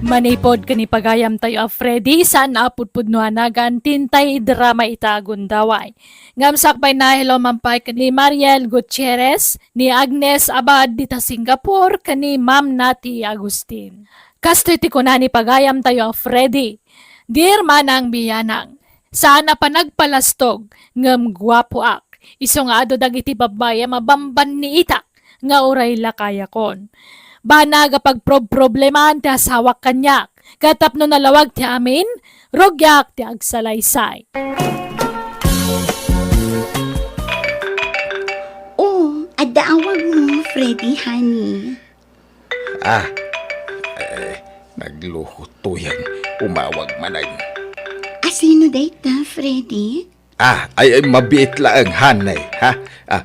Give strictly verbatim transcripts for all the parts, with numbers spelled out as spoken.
Manipod ken ni pagayamtayo a Freddy, saan a pudpudno a nagan ti intay idrama ita a gundaway. Ngem sakbay na, hello man pay ken ni Mariel Gutierrez, ni Agnes Abad dita Singapore, ken ni Ma'am Nati Agustin. Kastoy ti kuna ni pagayamtayo a Freddy, Dear Manang Biyanang, saan a panagpalastog, ngem guapoak. Isu nga adu dagiti babbai a mabambanniitak nga uray lakayakon. Banag a pagprobproblemaan ti asawak kaniak, ket tapno nalawag ti amin, rugiak ti agsalaysay. Oh, adda awag mo, Freddy, honey. Ah, eh, nagluhot to yan. Umawag manen. Asino dayta, Freddy? Ah, ay, ay, mabiit laeng, honey, ha? Ah,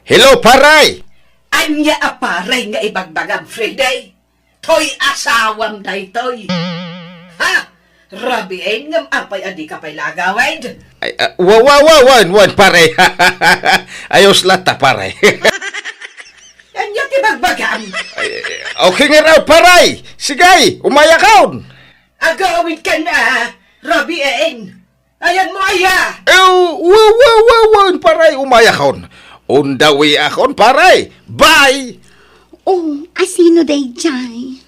hello, pare! Ania a pare nga ibagbagam, Freddy? Toy asawam daytoy. Ha? Rabiin ngem apay a dika pay la agawid? Ay, ah, wa, wa, wa, wan, wan, pare. Ayos latta, pare. Ania ti bagbagam? Ay, okay nga raw, pare. Sige, umayakon. Agawid ka na, Rabiin. Ayanmo aya? Eh, wa, wa, wa, wa, pare, umayakon. On the way akon, pare. Bye. Oh, asino dayjay?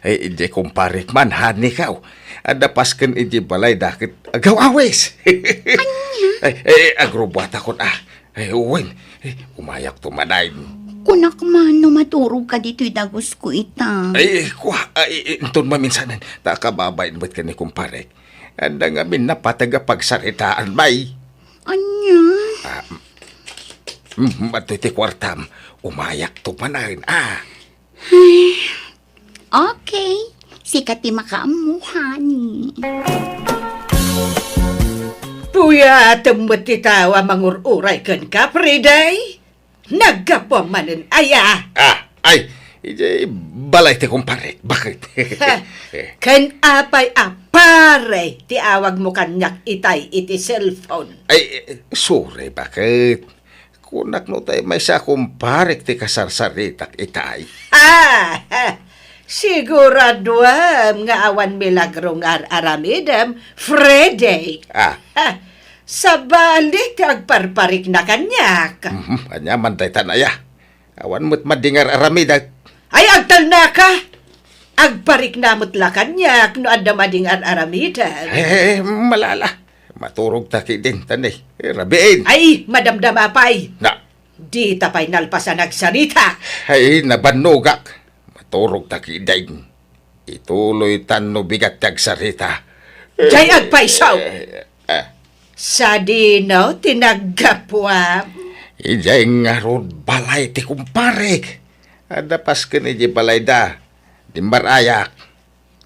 Ay, idiay kumparek man, honey, kaw. Adda pasken idiay balayda ket agaw-awis. Ania? Ay, eh, agrubuatakon, ah. Ay, wen, eh, umayakto manen. Kunak man no maturogka ditoy dagusko ita. Ay, eh, kua, ay, eh, inton maminsanen, ta kababain met ken ni kumparek. Adda ngamin napateg a pagsaritaan, bay. Ania? Ah, mm, mm, adtoy ti kuartam. Umayakto manen, ah. Ay, okay. Sika ti makaammo, honey. Puyatem met ti tao a mangur-uray kenka, Freddy. Naggapuam manen aya? Ah, ay, idiay balay ti kumparek. Bakit? Ha, ken apay a pare ti awagmo kaniak itay iti cellphone? Ay, eh, sorry, bakit? Kunak no tay maysa a kumparek ti kasarsaritak itay. Ah, siguraduam nga awan milagro nga ar-aramidem, Freddy. Ah. Ah, sabali ti agparparikna kaniak. Mhm, ania man daytan aya? Awan met madi nga ar-aramidek. Ay, agtalnaka! Agparikna met la kaniak no adda madi nga ar-aramidek. Eh, malala. Maturog ta kidin, tani. Eh, rabiin. Ay, madamdama pay. Na. Dita pay nalpas a nagsarita. Ay, nabannogak. Maturog ta kidin. Ituloy tan no bigat ti agsarita. Jay agpayso! Eh, eh. Sadino ti naggapuam? Idiay ngarud balay ti kumparek. Adda pasken idiay balayda. Dimmar-ayak.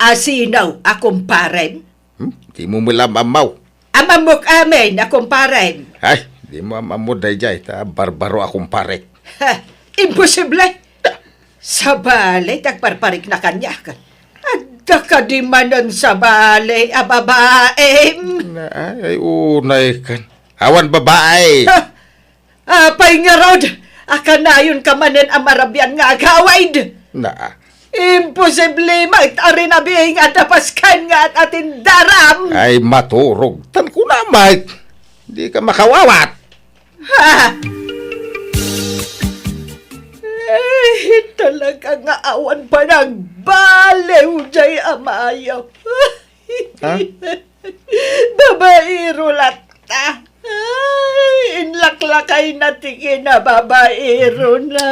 Asino a kumparem? Hmm? Dimo met la maammo. Amammok amin a kumparem. Ay, dimo am-ammo dayjay, ta barbaro a kumparek. Ha, imposible! Sabali ti agparparikna kaniak. Adda kadi manen sabali a babaem? Na, ay, ay, unay kan. Awan babae. Ha? Apay ngarud a kanayonka manen a marabian nga agawid? Na. Imposible met a rinabiing a dapas ken nga at-atindaram. Ay, maturog. Tan kuna met. Di ka makawawat. Ha? Ay, talaga nga awan panagbaliw jay amayo. Ha? Babaero latta. Ay, inlaklakayna ti kinababaerona.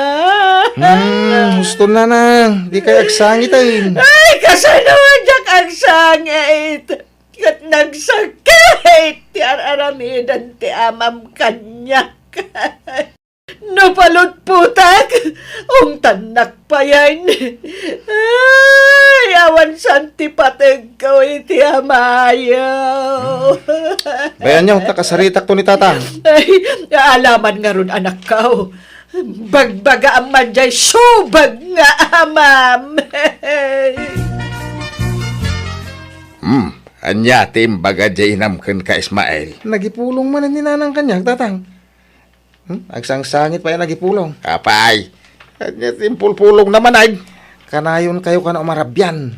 Hmm, husto, nanang. Di kay agsangiten. Ay, kasano diak agsangit? Ket nagsakit ti ar-aramiden ti amam kaniak. No palutputak, ungtannak payen. Ay, awan saan ti pategko iti amayo. Bayanyo, ta kasaritakto ni tatang. Ay, alaman ngarud, anakko. Bagbagaam man jay subag nga amam. Hmm, ania ti imbaga jay inam kenka, Ismael? Nagipulong manen ni nanang kaniak, tatang. Hmm? Agsangsangit pay a nagipulong. Apay, ania ti impulpulongna manen? Kanayonkayo kano a marabian.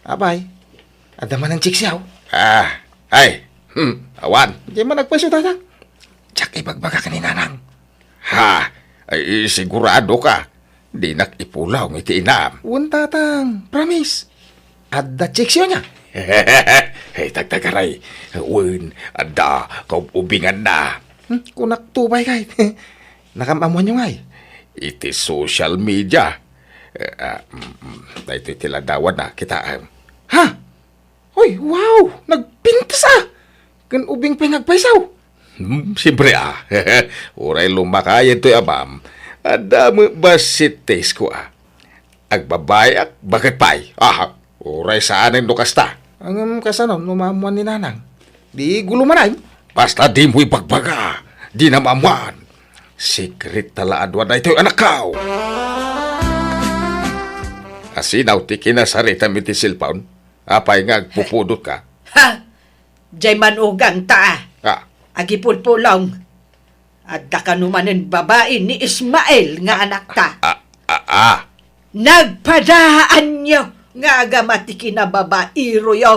Apay, adda manen check siaw? Ah, ay, hmm, awan. Diay man agpayso, Tatang. Diak ibagbagak ni Nanang. Ha? Ay, sigurado ka? Dinak ipulong iti inam. Wen, Tatang. Promise. Adda check siaw nia? Ay, tagtagaray. Wen, adda kaub-ubinganna. Hmm, kunak to pay kay. Nakaam-ammoanyo ngay? Iti social media. Eh, ah, mm, mm, daytoy ti ladawanna, kitaem. Ha? Hoy, wow! Nagpintas a! Ken ubing pay nga agpayso. Hmm, siempre a. Uray lumakayad toy amam, adda met bassit ti isko a. Agbabayak, baket pay. Aha, uray saanen no kasta. Ngem kasano no maammoan ni Nanang? Di gulo manen. Basta dimo ibagbaga. Dina maammoan. Secret ta la a dua daytoy, anakko. Asino ti kinasaritam iti cellphone? Apay nga agpupudotka? Ha? Diay manugangta a. Ah. Agipulpulong. Adda kano manen babai ni Ismael nga anakta. Ah, ah, ah. Nagpadaanyo nga agama ti kinababairoyo.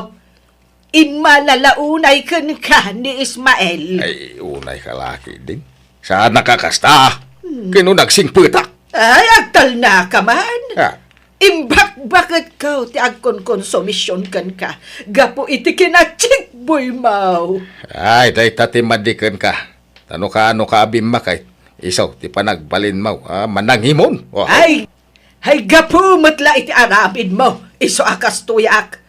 Immalala unay kenka ni Ismael. Ay, unay ka laki din. Saan nakakasta? Hmm. Kino nagsingpetak? Ay, agtalna ka man. Ah. Imbakbaketko ti agkonkonsumision kenka gapu iti kinachikboy mo. Ay, dayta ti madi kenka. Ta no kaano ka abimmakay, isu ti panagbalinmo a manangimon. Oh. Ay, ay, gapu met la iti aramidmo, isu a kastoyak.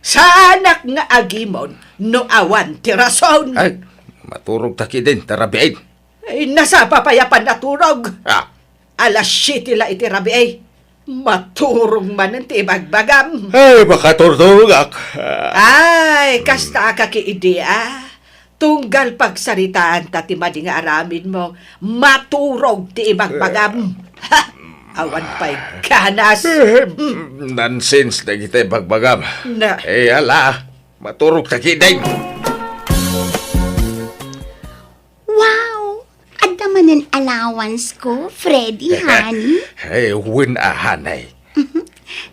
Saanak nga agimon no awan ti rason. Ay, maturog ta kidin, ta rabiin. Ay, nasapa pay a pannaturog. Ah. Alas siete la iti rabii. Maturog manen ti ibagbagam. Ay, makaturturogak. Ay, kasta ka ki idi, a. Tunggal pagsaritaan ta ti madi nga aramidmo, maturog ti ibagbagam. Ha! Awan pay ganas. Eh, nonsense dagiti ibagbagam. Na. Eh, ala, maturog ta kidin. Wow! Adda manen allowance ko, Freddy, honey? Eh, wen a, honey. Mhm.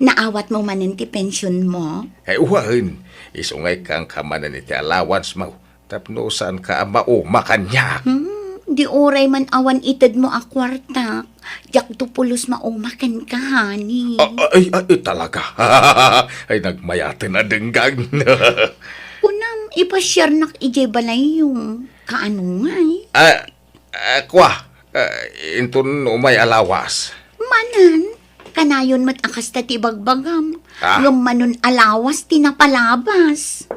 Naawatmo manen ti pensionmo? Eh, wen. Isu nga ikkanka manen iti allowance mo. Tapno saanka a mauma kaniak. Hmm, di uray man awan itedmo a kuartak. Diakto pulos mauma kenka, honey. Ah, ay, ay, talaga. Ay, nagmayaten a denggan. Kunam, ipasiarnak idiay balayyo. Kaano ngay? Ah, ah, kua, ah, inton umay a lawas. Manen, kanayon met a kasta ti ibagbagam. Ah. Ngem manon a lawas ti napalabas.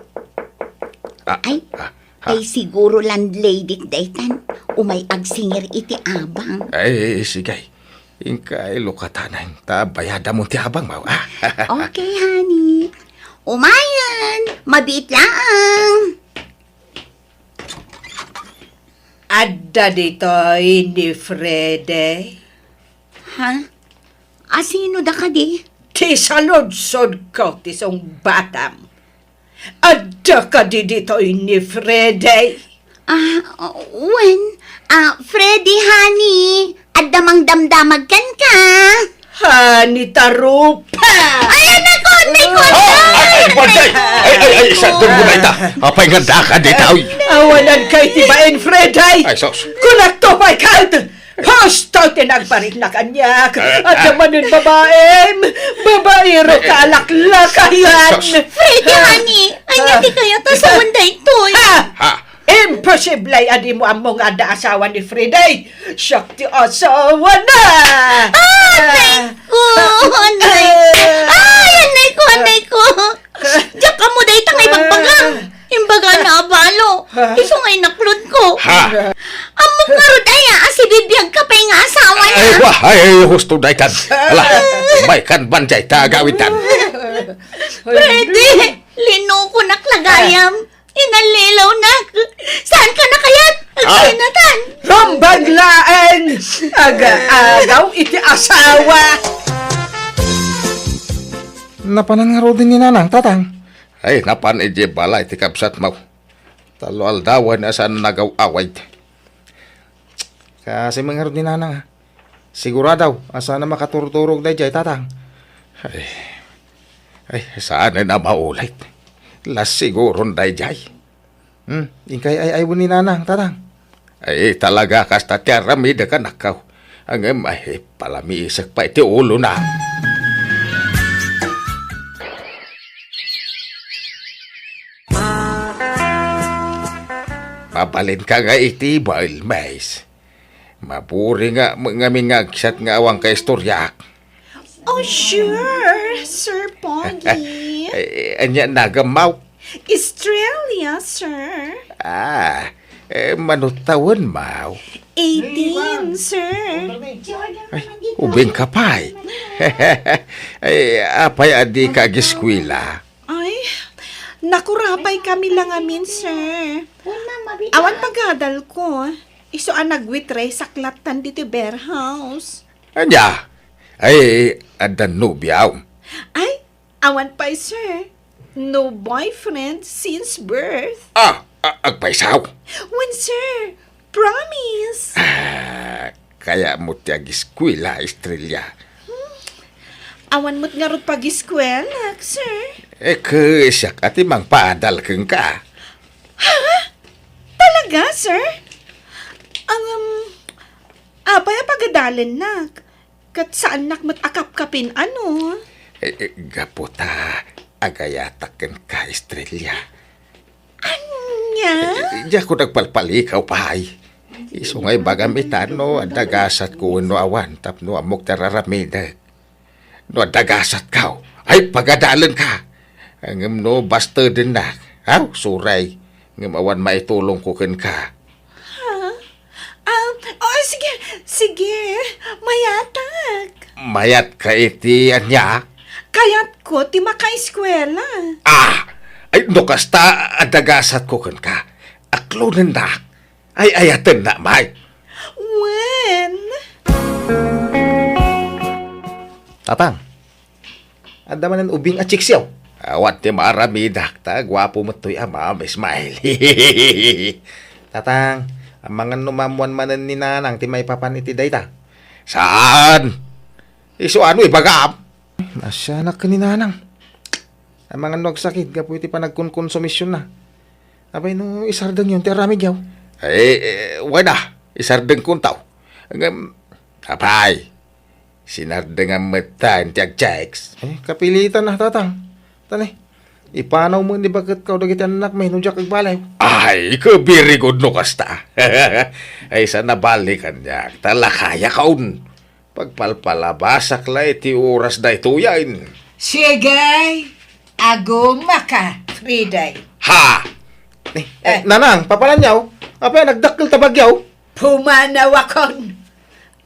Ah, Ay, ah, ah. Ay, siguro landlady daytan. Umay agsingir iti abang. Ay, sige. Inka ay lukatanan, ta bayadamon ti abang mo, ah. Okay, honey. Umayen, mabiit laeng. Adda ditoy ni Freddy. Ha? Asino da kadi? Ti saludsodko ti sungbatam. Adda kadi ditoy ni Freddy? Ah, wen. Ah, Freddy, honey, adda mangdamdamag kenka. Honey, tarupa! Ay, anak ko, anak ko, Oh, ay, ay, ay, ay, ay, ay, ay, ay, sa dunggo na ita. Apay nga daka dita, oy. Awanan kay ti bain, Fred, ay. Ay, sus. Kunak to, pay, kat. Husto ti nagbarit na kaniak. Eh, Adda ah. manen babaem. Babaero Eh, eh. ka, alaklak, ayan. Sus. Fred, Ah. honey, ay, Ah. nga di kayo tasawan da itoy. Ha? Ha? Imposible a di mo ammo nga adda asawa ni Freddy. Siak ti asawa na. Ah, anay ko, anay. Ay, anay ko, anay ko. Diak ammo dayta nga ibagbagam. Imbaga na a balo. Isu nga inaklod ko. Ha? Ammok ngarud aya a sibibiag ka pay nga asawa na. Ay, wa, ay, ay, husto daytan. Ala, may kan ban dayta agawid tan. Freddy, linukonak la gayam. Inallilaw na. Saan ka na kayat? Ah. Agsinatan. Rumbag laeng. Aga-agaw iti asawa. Napanan ngaruden ni Nanang, Tatang? Ay, napan idiay balay ti kabsatmo. Tallo aldawen a saan nagaw-awid. Kasi mangarud ni Nanang, ah. Sigurado a saan a makaturturog daydiay, Tatang. Ay. Ay, saanen a maulit. Las siguron daydiay. Hmm, inkay ay-aywen ni Nanang, Tatang. Ay, talaga, kasta ti aramidek, anakko. Ngem, ay, palamiisek pay ti ulona. Mabalinka nga iti, Bael Mays. Maburing nga, ngamin nga agsat nga awan kaistoriak. Oh, sure, Sir Pogi. Eh, ania nagammaw? Estrella, sir. Ah, eh, mano tawenmaw? Eighteen, sir. Ay, ubingka pay. Ay, apay a dika agiskwela? Ay, nakurapay kami la ngamin, sir. Awan pagadalko. Isu a nagwitre saklattan ditoy beer house. Ania? Ay, adda nobiam? Ay, awan pay, sir. No boyfriend since birth. Ah, a-, agpayso? Wen, sir. Promise. Ah, kayatmo ti agiskwela, Estrella? Hmm. Awan met ngarud pagiskwelak, sir. Eh, kasiak a ti mangpaadal kenka. Ha? Talaga, sir? Ang, um, apay a pagadalennak? Ket saannak met a kapkapin, ano? Eh, eh, gapu ta agayatak kenka, Estrella. Ania? Eh, eh, diak nagpalpalikaw pay. Isu nga ibagam ita no adda gasatko wenno awan tapno ammok ti ar-aramidek. No adda gasatko, ay pagadalenka. Ngem no bastedennak, aw, suray. Ngem awan maitulongko kenka. Ha? Ah, oh, sige, sige. Mayatak. Mayatka iti ania? Kayatko ti makaeskwela. Ah! Ay, no kasta, adda gasatko kenka. Aklonennak. Ay, ayatennak, may. Wen? Tatang, adda manen ubing a chicks yaw? Awan ti maaramidak, ta guapo met toy amam, Ismael. Tatang, amangan no maammuan manen ni Nanang ti maipapan iti dayta? Saan? Isu ano ibagam? Naasianak ken ni Nanang. Amangan no agsakit gapu iti panagkonkonsumisyonna. Apay no isardengyon ti aramidyo? Eh, eh, wen a, isardengkonto. Ngem, apay, sinardengam met ta iti agchicks. Eh, kapilitan a, Tatang. Tani, ipanaw met ni baketko dagiti annakmi no diak agbaliw. Ay, ka very good no kasta. Ay, sa nabali kaniak, ta lakayakon. Pagpalpalabasak la iti oras daytoyen. Sige, agumaka, Friday. Ha? Eh, eh, Eh. Nanang, papananyaw? Apay, nagdakkel ta bagyaw? Pumanawakon.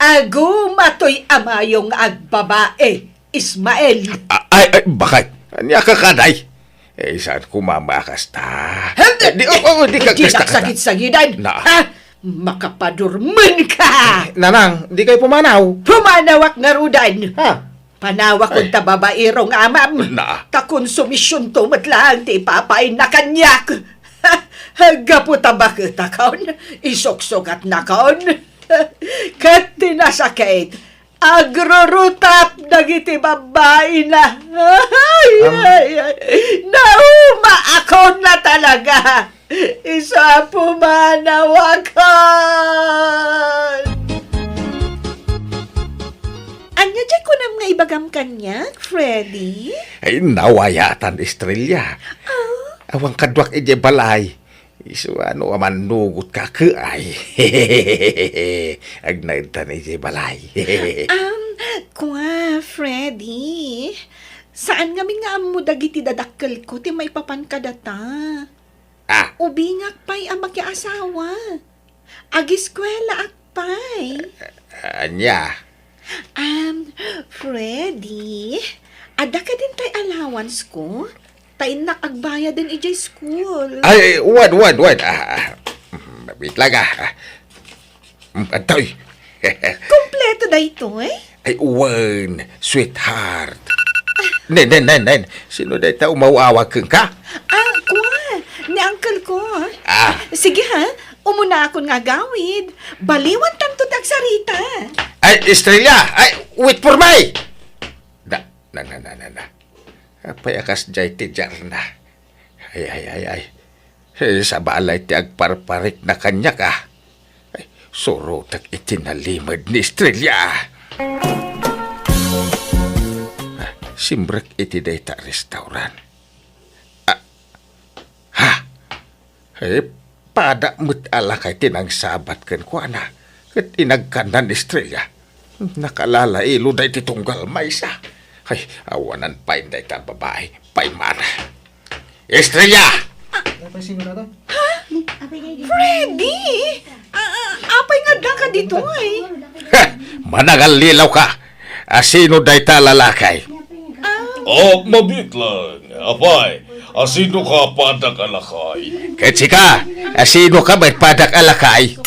Aguma toy amayo nga agbabae, Ismael. A-, ay, ay, bakit? Ania ka kaday? Eh, saan ko mamakas ta? Hindi. Eh, di, oh, oh, di ka Hindi kasta, kasta. Nagsagit-sagidan. Na. Ha? Makapadurmen ka. Eh, Nanang, di kayo pumanaw. Pumanawak ngarudan. Ha? Panawak Ay. Unta babaero nga amam. Na. Ta konsumisyonto met laeng ti ipapainna kaniak. Gapu ta baketakon, isuksugatnakon. Ket ti nasakit, agrurutap dagiti babbaina. Ay, Am- ay, ay. Naumaakon na talaga. Isu a pumanawakon. Ania diay kunam nga ibagam kaniak, Freddy? Ay, nawayatan, Estrella. Ah? Awan kaduak idiay balay. Isu a no a mannugot ka, ke ay. Agnaed ta idiay balay. Um, kua, Freddy. Saan ngamin nga ammo dagiti dadakkelko ti maipapan kadata? Ah. Ubingak pay a makiasawa. Agiskwelaak pay. Ania? Um, Freddy, adda kadin tay allowance ko? Ta innak agbayaden idiay school. Ay, wen, wen, wen. Ah, ah. Mm, wait lang, ah. Ah. Mm, antoy. Kompleto daytoy? Ay, wen, sweetheart. Nen, nen, nen, nen. Sino dayta umaw-awag kenka? Ah, kua, ni uncle ko. Ah. Sige ha, umunaakon nga agawid. Baliwantanto ti agsarita. Ay, Estrella, ay, wait for me! Na, na, na, na, na, na. Apay a kasdiay ti diarna? Ay, ay, ay, ay. Eh, sabali ti agparparikna kaniak, a. Ay, surotek iti nalimed ni Estrella, a. Ah, simrek iti dayta a restaurant. Ah, ha? Eh, pada met a lakay ti nangsabat kenkuana, ket inagkanna ni Estrella. Nakalalailo dayta tunggal maysa. Ay, awanan pay dayta babai. Paymara. Estrella! Freddy! Ah, ah, apay nga addaka ditoy? Ha! Manangallilaw ka! Asino dayta a lalaki? Ah. Oh, mabiit lang. Apay, asino ka padak a lakay? Ket sika, asino ka met padak a lakay?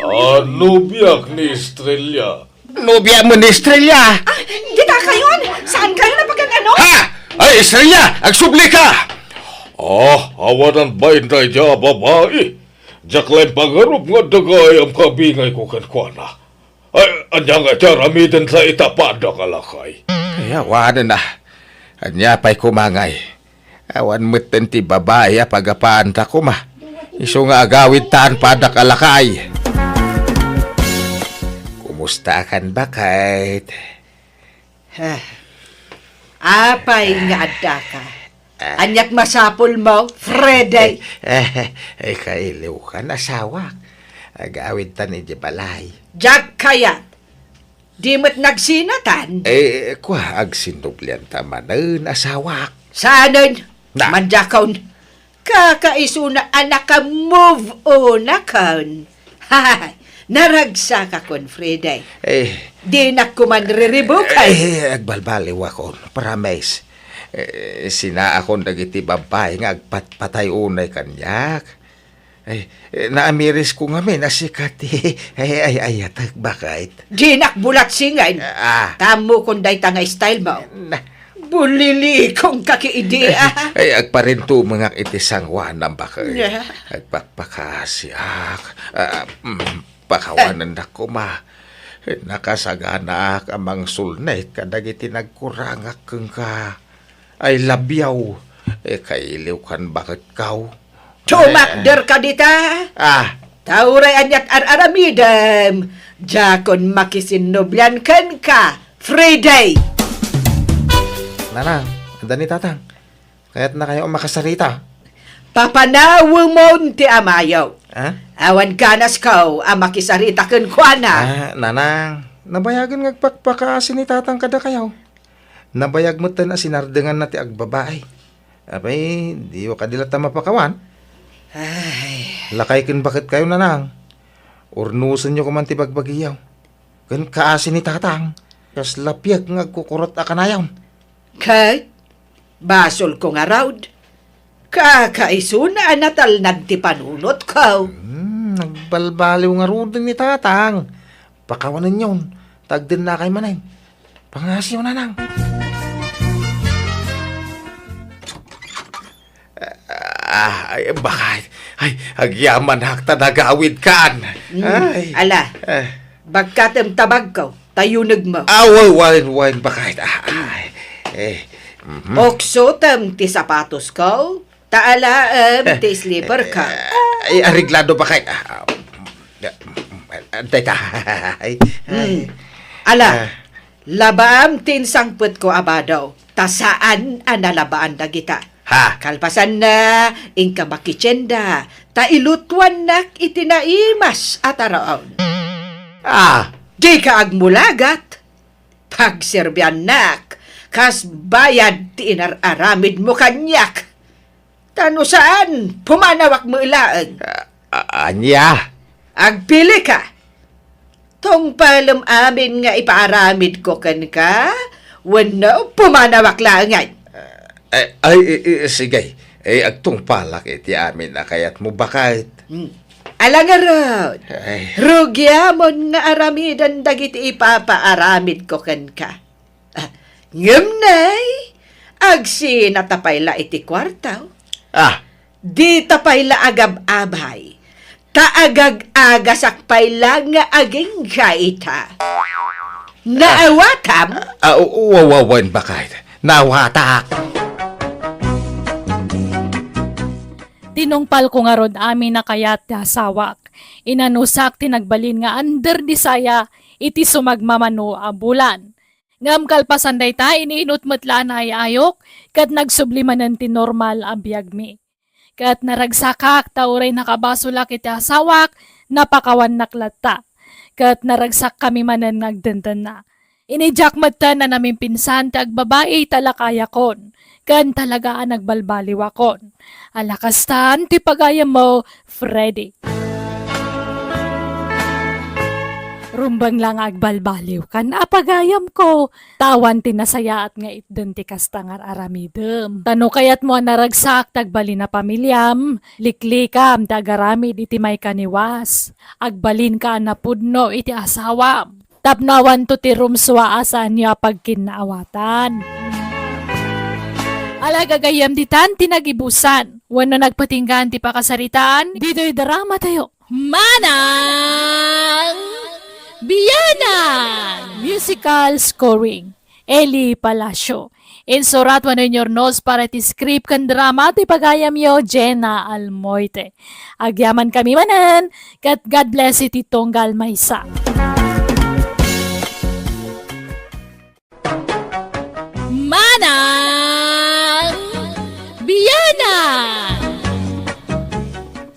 Ah, nobiak ni Estrella. Nobia mo ni Estrella? Ah, dita kayon? Saan kayo napagan-ano? Ha? Ay, Estrella, agsubli ka! Ah, awanan pay dayta a babai. Diak la impagarup nga adda gayam kabingayko kenkuana. Ay, ania nga ti aramidenta ita padak a lakay? Ay, awanen a. Ania pay koma ngay? Awan metten ti babai a pagapaanta koma. Isu nga agawidtan padak a lakay. Kumusta kan, baket? Ah, apay nga addaka? Ah. Aniat masapulmo, Freddy? Eh, eh, kailiw kan, asawak. Agawidtan idiay balay. Diak kayat. Di met nagsinatan? Eh, kua, agsinnublianta manen, asawak. Saanen? Na. Mandiakon. Kakaisuna a naka-move on akon. Hay, naragsakakon, Freddy. Eh. Dinak koma riribukay. Eh, agbalbaliwakon, promise. Eh, sinaakon dagiti babbai nga agpatpatay unay kaniak. Ay, eh, naamirisko ngamin a sika ti, ay, ay, ayatek, baket. Dinak bulatsingan. Ah. Tammokon dayta nga style mo. Na. Bulilikong ka ki idi, ah. Ay, agparintumengak iti sangoanam, baket. Yeah. Agpakpakasiak. Ah, mm, pakawanendak koma. Nakasaganaak a mangsulnit kadagiti nagkurangak kenka. I love you. Eh, kailiw kan, baket, kaw. Tumakder ka dita. Ah. Ta uray aniat ar-aramidem, diakon makisinnublian kenka, Freddy. Nanang, adda ni Tatang. Kayatna kayo a makasarita. Papanawemon ti amayo. Ha? Awan ganas kaw a makisarita kenkuana. Ah, Nanang, nabayagen nga agpakpakaasi ni Tatang kadakayo. Nabayag metten a sinardenganna ti agbabai. Apay, diyo kadi latta mapakawan? Ay. Lakay ken baket kayo, Nanang. Urnosenyo koman ti bagbagiyo. Ken kaasi ni Tatang, kasla piek nga agkukurot a kanayon. Ket, basolko ngarud, kakaisuna a natalnag ti panunotko. Hmm, nagbalbaliw ngaruden ni Tatang. Pakawanenyon, ta agdennakay manen. Pangasiyo, Nanang. Ah, ay, baket. Ay, agyamanak ta nagawidkan. Mm, ay. Ala, eh. Bagkatem ta bagko, ta yunegmo. Ah, wen, wen, wen, baket. Ah, ay. Eh, mhm. Uksotem ti sapatosko, ta alaem ti slipperko. Eh, ay, areglado, baket. Ah, ah, ah, dayta. Ay, ay. Mm. Ala, ah. Labaam ti insangpetko a bado, ta saan a nalabaan dagita. Ha? Kalpasanna, inka makitienda, ta ilutuannak iti naimas a taraon. Ah! Dika agmulagat. Pagserbiannak, kas bayad ti inar-aramidmo kaniak. Ta no saan, pumanawak met laeng. A-, a-, ania? Agpilika. Tungpalem amin nga ipaaramidko kenka, wenno pumanawak laengen. Eh, ay, i-, i-, sige. Eh, agtungpalak iti amin a kayatmo, baket. Hmm. Ala ngarud, ay. Rugiamon nga aramiden dagiti ipapaaramidko kenka. Ah, ngem nay, agsinata pay la iti kuarto. Ah. Dita pay la agab-abay, ta agag-agasak pay la nga agingga ita. Naawatam? Ah, u-, u-, wa-, wa-, wen, baket. Naawatak. Tinungpalko ngarud amin a kayat ti asawak. Inanusak ti nagbalin nga under di saya iti sumagmamano a bulan. Ngem kalpasan dayta, iniinut met la a naay-ayok, ket nagsubli manen ti normal a biagmi. Ket naragsakak ta uray nakabasolak iti asawak, napakawannak latta. Ket naragsakkami manen nga agdendenna. Inidiak metten a namimpinsan ti agbabai ta lakayakon, ken talaga a nagbalbaliwakon. Ala kastan ti pagayammo, Freddy. Rumbeng la nga agbalbaliwkan a pagayamko, ta awan ti nasayaat nga itden ti kasta nga ar-aramidem. Ta no kayatmo a naragsak ti agbalin a pamiliam, liklikam ti agaramid iti maikaniwas. Agbalinka a napudno iti asawam. Tapno awanto ti rumsua a saanyo a pagkinnaawatan. Ala gagayyem ditan ti nagibusan wenno nagpatinggaan ti pakasaritaan ditoy dramatayo. Manang Bianang! Musical scoring, Eli Palacio. Insurat wenno inyurnos para ti script ken drama ti pagayamyo, Jenna Almoite. Agyamankami manen, ket God bless iti tunggal maysa. Manang Bianang!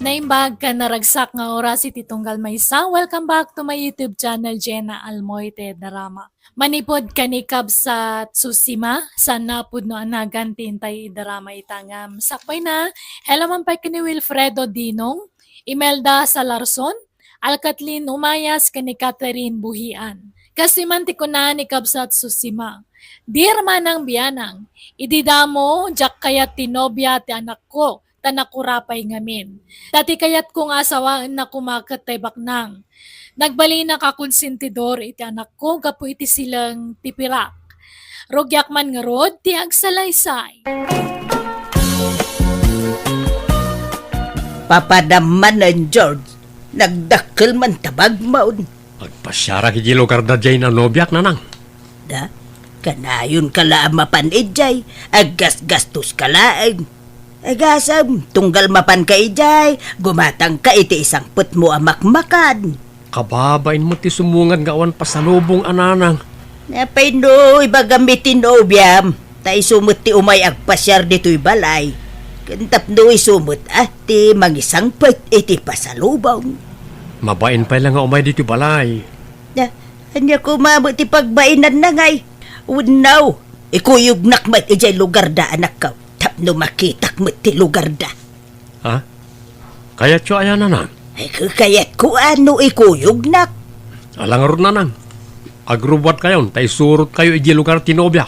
Naimbag ken naragsak nga oras iti tunggal maysa. Welcome back to my YouTube channel, Jenna Almoite Drama. Manipud ken ni Kabsat Susima, saan a pudno a nagan ti intay idarama ita ngem sakbayna, hello man pay ken ni Wilfredo Dinong, Imelda Salarson, Alcatlin Umayas ken ni Catherine Buhian. Kastoy man ti kuna ni Kabsat Susima, "Dear Manang Bianang, idi damo, diak kayat ti nobia ti anakko, ta nakurapay ngamin. Ta ti kayatko nga asawaenna koma ket tay baknang. Nagbalinak a konsentidor iti anakko gapu iti sileng ti pirak. Rugiak man ngarud ti agsalaysay." Papadam manen, George. Nagdakkel man ta bagmon. Agpasiarak iti lugar da diay na nobiak, Nanang. Da, kanayonka la a mapan idiay, aggasgastoska laeng. Agasem, tunggal mapanka idiay, gumatangka iti isangpetmo a makmakan. Kababain met ti sumungad nga awan pasalubong a nanang. Apay no ibagam iti nobiam, ta isu met ti umay agpasiar ditoy balay. Ken tapno isu met a ti mangisangpet iti pasalubong. Mabain pay la nga umay ditoy balay. Na, ania koma met ti pagbainanna ngay? Wenno, ikuyognak met idiay lugar da, anakko, tapno makitak met ti lugar da. Ha? Kayatyo aya, Nanang? Ay, kayatko a no ikuyognak. Ala ngarud, Nanang. Agrubbuatkayon ta isurotkayo idiay lugar ti nobia.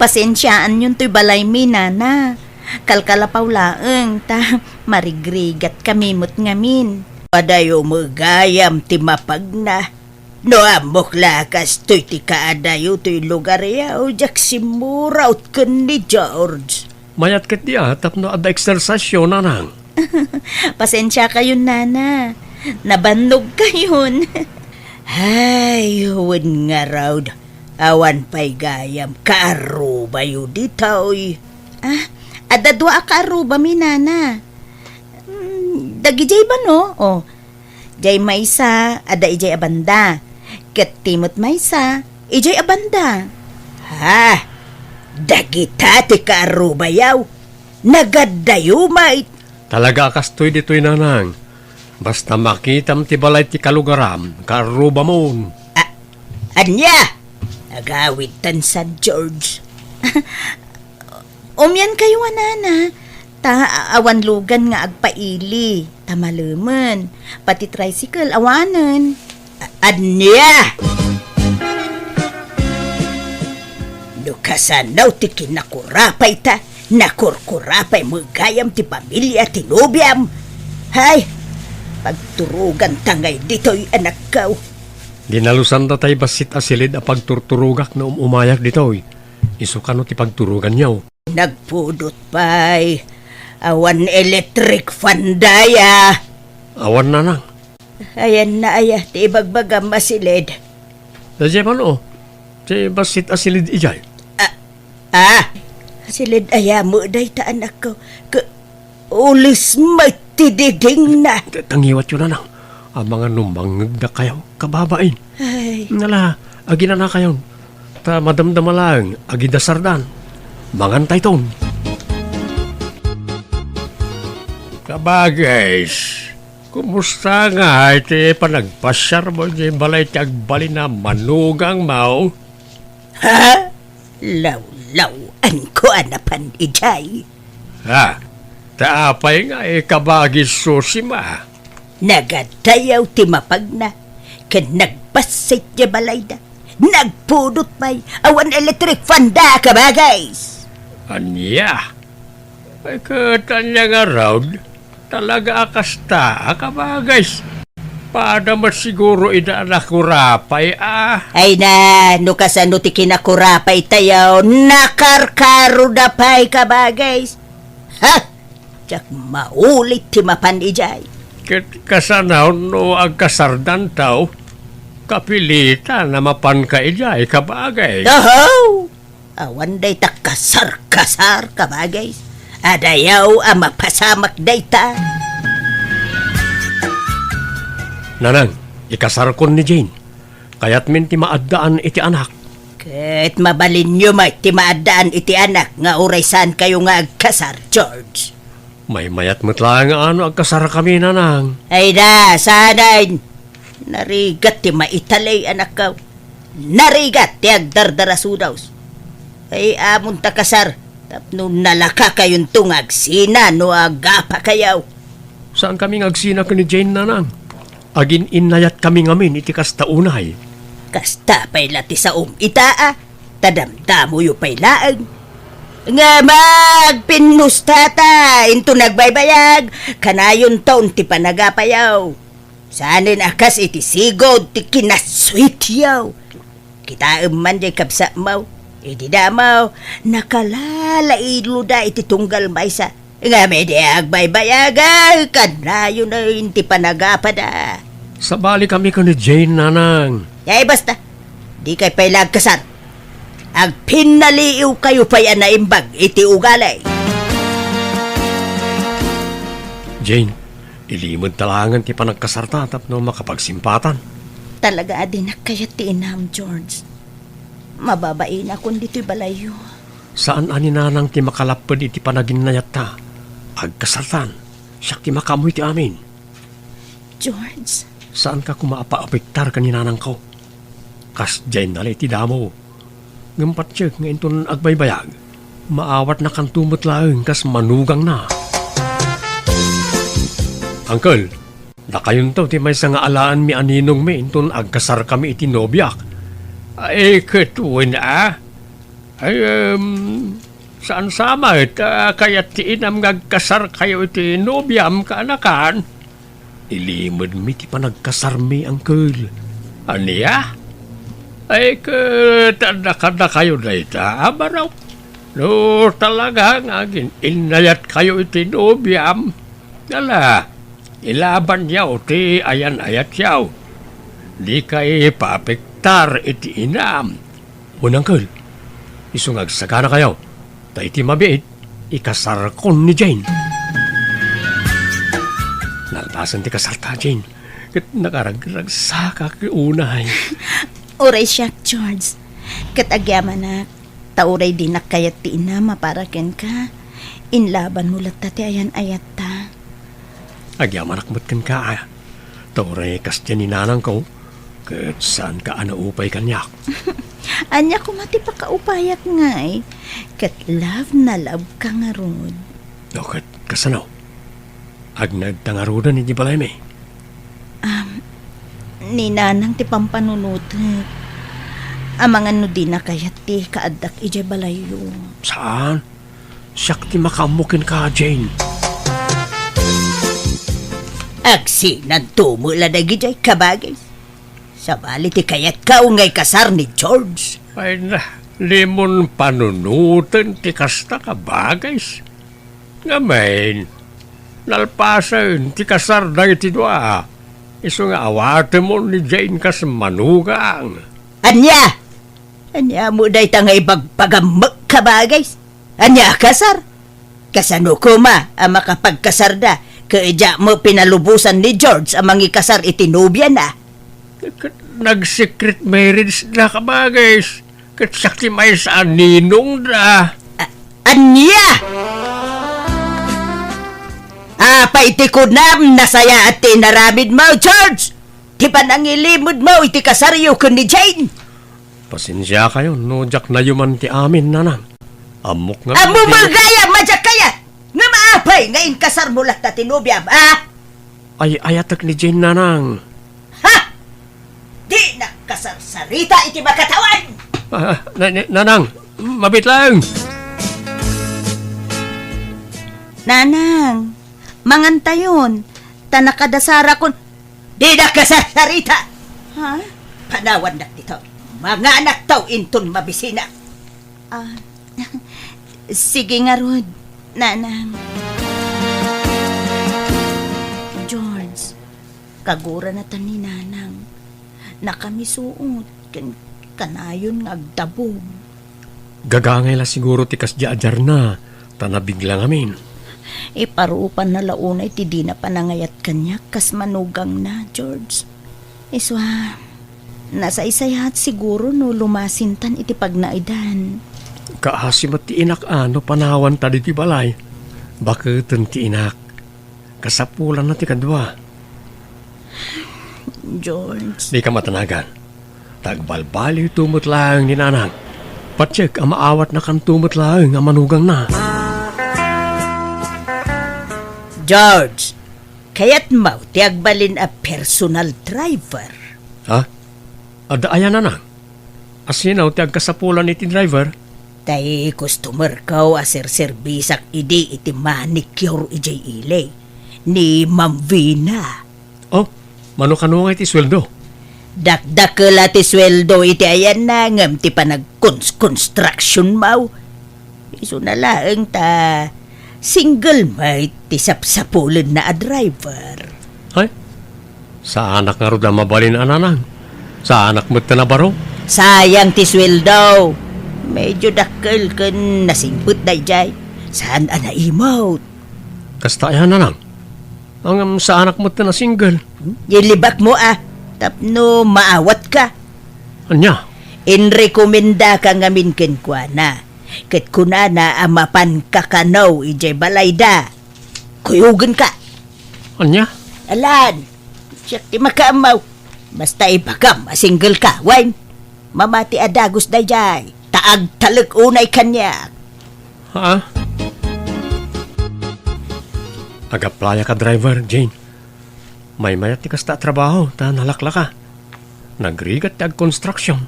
Pasensiaanyon toy balaymi, Nana. Kalkalapaw laeng ta marigrigatkami met ngamin. Adayo met gayam ti mapagna. No ammok la a kastoy ti kaadayo toy lugaryo, diak simmuraot ken ni George. Mayat ketdi a tapno adda eksersisyo, Nanang. Pasensiakayon, Nana. Nabannogkayon. Ay, wen ngarud, awan pay gayam kaarrubayo ditoy. Ah, adda dua a kaarrubami, Nana. Mm, dagidiay ba, no? Oh, diay maysa, adda idiay a banda. Ket ti met maysa, idiay a banda. Ha? Dagita ti kaarrubayo? Nagaddayo met? Talaga a kastoy ditoy, Nanang. Basta makitam ti balay ti kalugaram, kaarrubamon. A-, ania? Agawidtan, San George. Umiankayo a, Nana, ta a-, awan lugan nga agpaili, ta malemen, pati tricycle awanen. A-, ania? No kasano ti kinakurapayta, nakurkurapay met gayam ti pamilia ti nobiam. Hay, pagturoganta ngay ditoy, anakko. Dinalosanda tay bassit a silid a pagturturogak no um-umayak ditoy. Isu kano ti pagturoganyo? Nagpudot pay. Awan electric fan daya. Awan, Nanang. Ayanna aya ti ibagbagam a silid? Daydiay man, o. Ti bassit a silid idiay. Ah, ah. Silid aya met dayta, anakko. Ka-, ules met ti didingna. Ta-, tangiwatyo, nanang. Amangan no mangngegdakayo, kababain. Ay. Nala, aginanakayon. Ta madamdama laeng, agidasardan. Mangantayton. Kabagis, kumusta nga iti panagpasiarmo iti balay ti agbalin a manugangmo? Ha? Lawlaw-anko a napan idiay. Ha? Ta apay nga ikabagis Susima? Nagadayaw ti mapagna, ken nagbassit ti balayda. Nagpudot pay, awan electric fan da, kabagis. Ania? Ay, ket ania ngarud? Talaga a kasta a kabagis. Pada met siguro ida a nakurapay a. Ay na, no kasano ti kinakurapay tayo, nakarkaro da pay, kabagis. Ha? Diak maulit ti mapan idiay. Ket kasano no agkasardan taw? Kapilitan a mapanka idiay, kabagis. Oho! Awan dayta kasar-kasar, kabagis. Adayaw a mapasamak dayta. Nanang, ikasarkon ni Jane. Kayatmin ti maaddaan iti anak. Ket mabalinyo met ti maaddaan iti anak nga uray saankayo nga agkasar, George. Maymayat met laeng a no agkasarkami, nanang. Ay da, saanen. Narigat ti maitalek, anakko. Narigat ti agdardarasudaw. Ay, amonta kasar, tapno nalakakayonto nga agsina no agapakayo. Saankami nga agsina ken ni Jane, nanang. Agin-innayatkami ngamin iti kasta unay. Kasta pay la ti saom ita a, ta damdamoyo pay laeng. Nga agpinnustata inton agbaybayag, kanayonton ti panagapayo. Saanen a kas iti sigud ti kinasweetyo. Kitaem man diay kabsatmo, idi damo, nakalalailo da iti tunggal maysa. Ngem idi agbaybayag, kanayon ti panagapada. Sabalikami ken ni Jane, nanang. Ay, basta. Dikay pay la agkasar. Agpinnaliiwkayo pay a naimbag iti ugali. Jane, ilimedta laengen ti panagkasarta tapno makapagsimpatan. Talaga a dinak kayat ti inam, George. Mababainak ditoy balayyo. Saan a ni nanang ti makalapped iti panaginnayatta. Agkasartan, siak ti makaammo iti amin. George? Saanka koma a paapektar ken ni nanangko. Kasdiay nala iti damo. Ngem patiek nga inton agbaybayag, maawatnakanto met laeng kas manugangna. Uncle, dakayonto ti maysa nga alaenmi a ninongmi inton agkasarkami iti nobiak. Ay, ket wen a? Ay, em, saan sa met a kayat ti inam nga agkasarkayo iti nobiam, kaanakan? Ilimedmi ti panagkasarmi, uncle. Ania? Ay, ket adda kadakayo dayta a barok? No talaga nga agin-innayatkayo iti nobiam, ala, ilabanyo ti ayan-ayatyo. Dikay paapektar iti inam. Wen, uncle, isu nga agsaganakayo, ta iti mabiit, ikasarkon ni Jane. Nalpasen ti kasarta, Jane, ket nakaragragsakak unay. Uray siak, George, ket agyamanak, ta uray dinak kayat ti inam a para kenka, inlabanmo latta ti ayan-ayatta. Agyamanak met kenka, a, ta uray kasdiay ni nanangko, ket saanka a naupay kaniak. Ania koma ti pakaupayak ngay? Ket love na love ka ngarud. O, ket kasano? Agnaedta ngaruden iti balaymi? Am, ni nanang ti pampanunotek. Amangan no dina kayat ti kaaddak idiay balayyo. Saan? Siak ti makaammo kenka, Jane. Agsinanto met la dagidiay, kabagis. Sabali ti kayatko nga ikasar ni George. Ay na, dimon panunoten ti kasta, kabagis. Ngamin, nalpasen ti kasar dagiti dua. Isu nga awatemon ni Jane kas manugang. Ania? Ania met dayta nga ibagbagam met, kabagis? Ania a kasar? Kasano koma a makapagkasarda ket diak met pinalubosan ni George a mangikasar iti nobiana? Ket nag-secret marriage da, kabagis. Ket siak ti maysa a ninongda. A-, ania? Apay ti kunam, nasayaat ti inaramidmo, George? Ti panangilimedmo iti kasaryo ken ni Jane? Pasensiakayon no diak nayuman ti amin, nanang. Ammok nga... Ammom gayam a diak kayat! Ngem apay nga inkasarmo latta ti nobiam, a? Ay-ayatek ni Jane, nanang. Ha? Dinak kasarsarita iti makatawan! Ah, na-, na-, nanang, mabit laeng. Nanang, mangantayon, ta nakadasarakon. Dinak kasarsarita! Ha? Panawannak ditoy. Manganakto inton mabisinak. Ah, sige ngarud, Nanang. George, kagurana ta ni Nanang. Nakamisuot ken kanayon nga agdabog. Gagangay la siguro ti kasdiay a diarna, ta nabigla ngamin. Iparupanna la unay ti dina panangayat kaniak kas manugangna, George. Isua, nasaysayaat siguro no lumasintan iti pagnaedan. Kaasi met ti inak a no panawanta ditoy balay. Baketen ti inak. Kasapulanna ti kadua. George. Dika matanagan. Ta agbalbaliwto met laeng ni Nanang. Patiek a maawatnakanto met laeng a manugangna. George, kayatmo ti agbalin a personal driver? Ha? Adda aya, Nanang? Asino ti agkasapulan iti driver? Tay customerko a serserbisak idi iti manicure idiay ili, ni Ma'am Vina. Oh, mano kano nga iti sueldo? Dakdakel a ti sueldo iti ayanna ngem ti panagkons-construction mo. Isuna laeng ta single met ti sapsapulenna a driver. Ay, saanak ngarud a mabalin a Nanang. Saanak met a nabaro. Sayang ti sueldo. Medyo dakkel ken nasingpet daydiay. Saan a naimot. Kasta aya, Nanang? Ngem saanak met a single. Ilibakmo a, tapno maawatka. Ania? Inrekomendaka ngamin kenkuana. Ket kunana a mapanka kano idiay balayda. Kuyogenka. Ania? Alan, siak ti makaammo. Basta ibagam a single ka, wen? Mamati a dagus daydiay, ta agtalek unay kaniak. Ha? Ag-applyak a driver, Jane. Maymayat ti kasta a trabaho, ta nalaklaka. Nagrigat ti agkonstruksyon.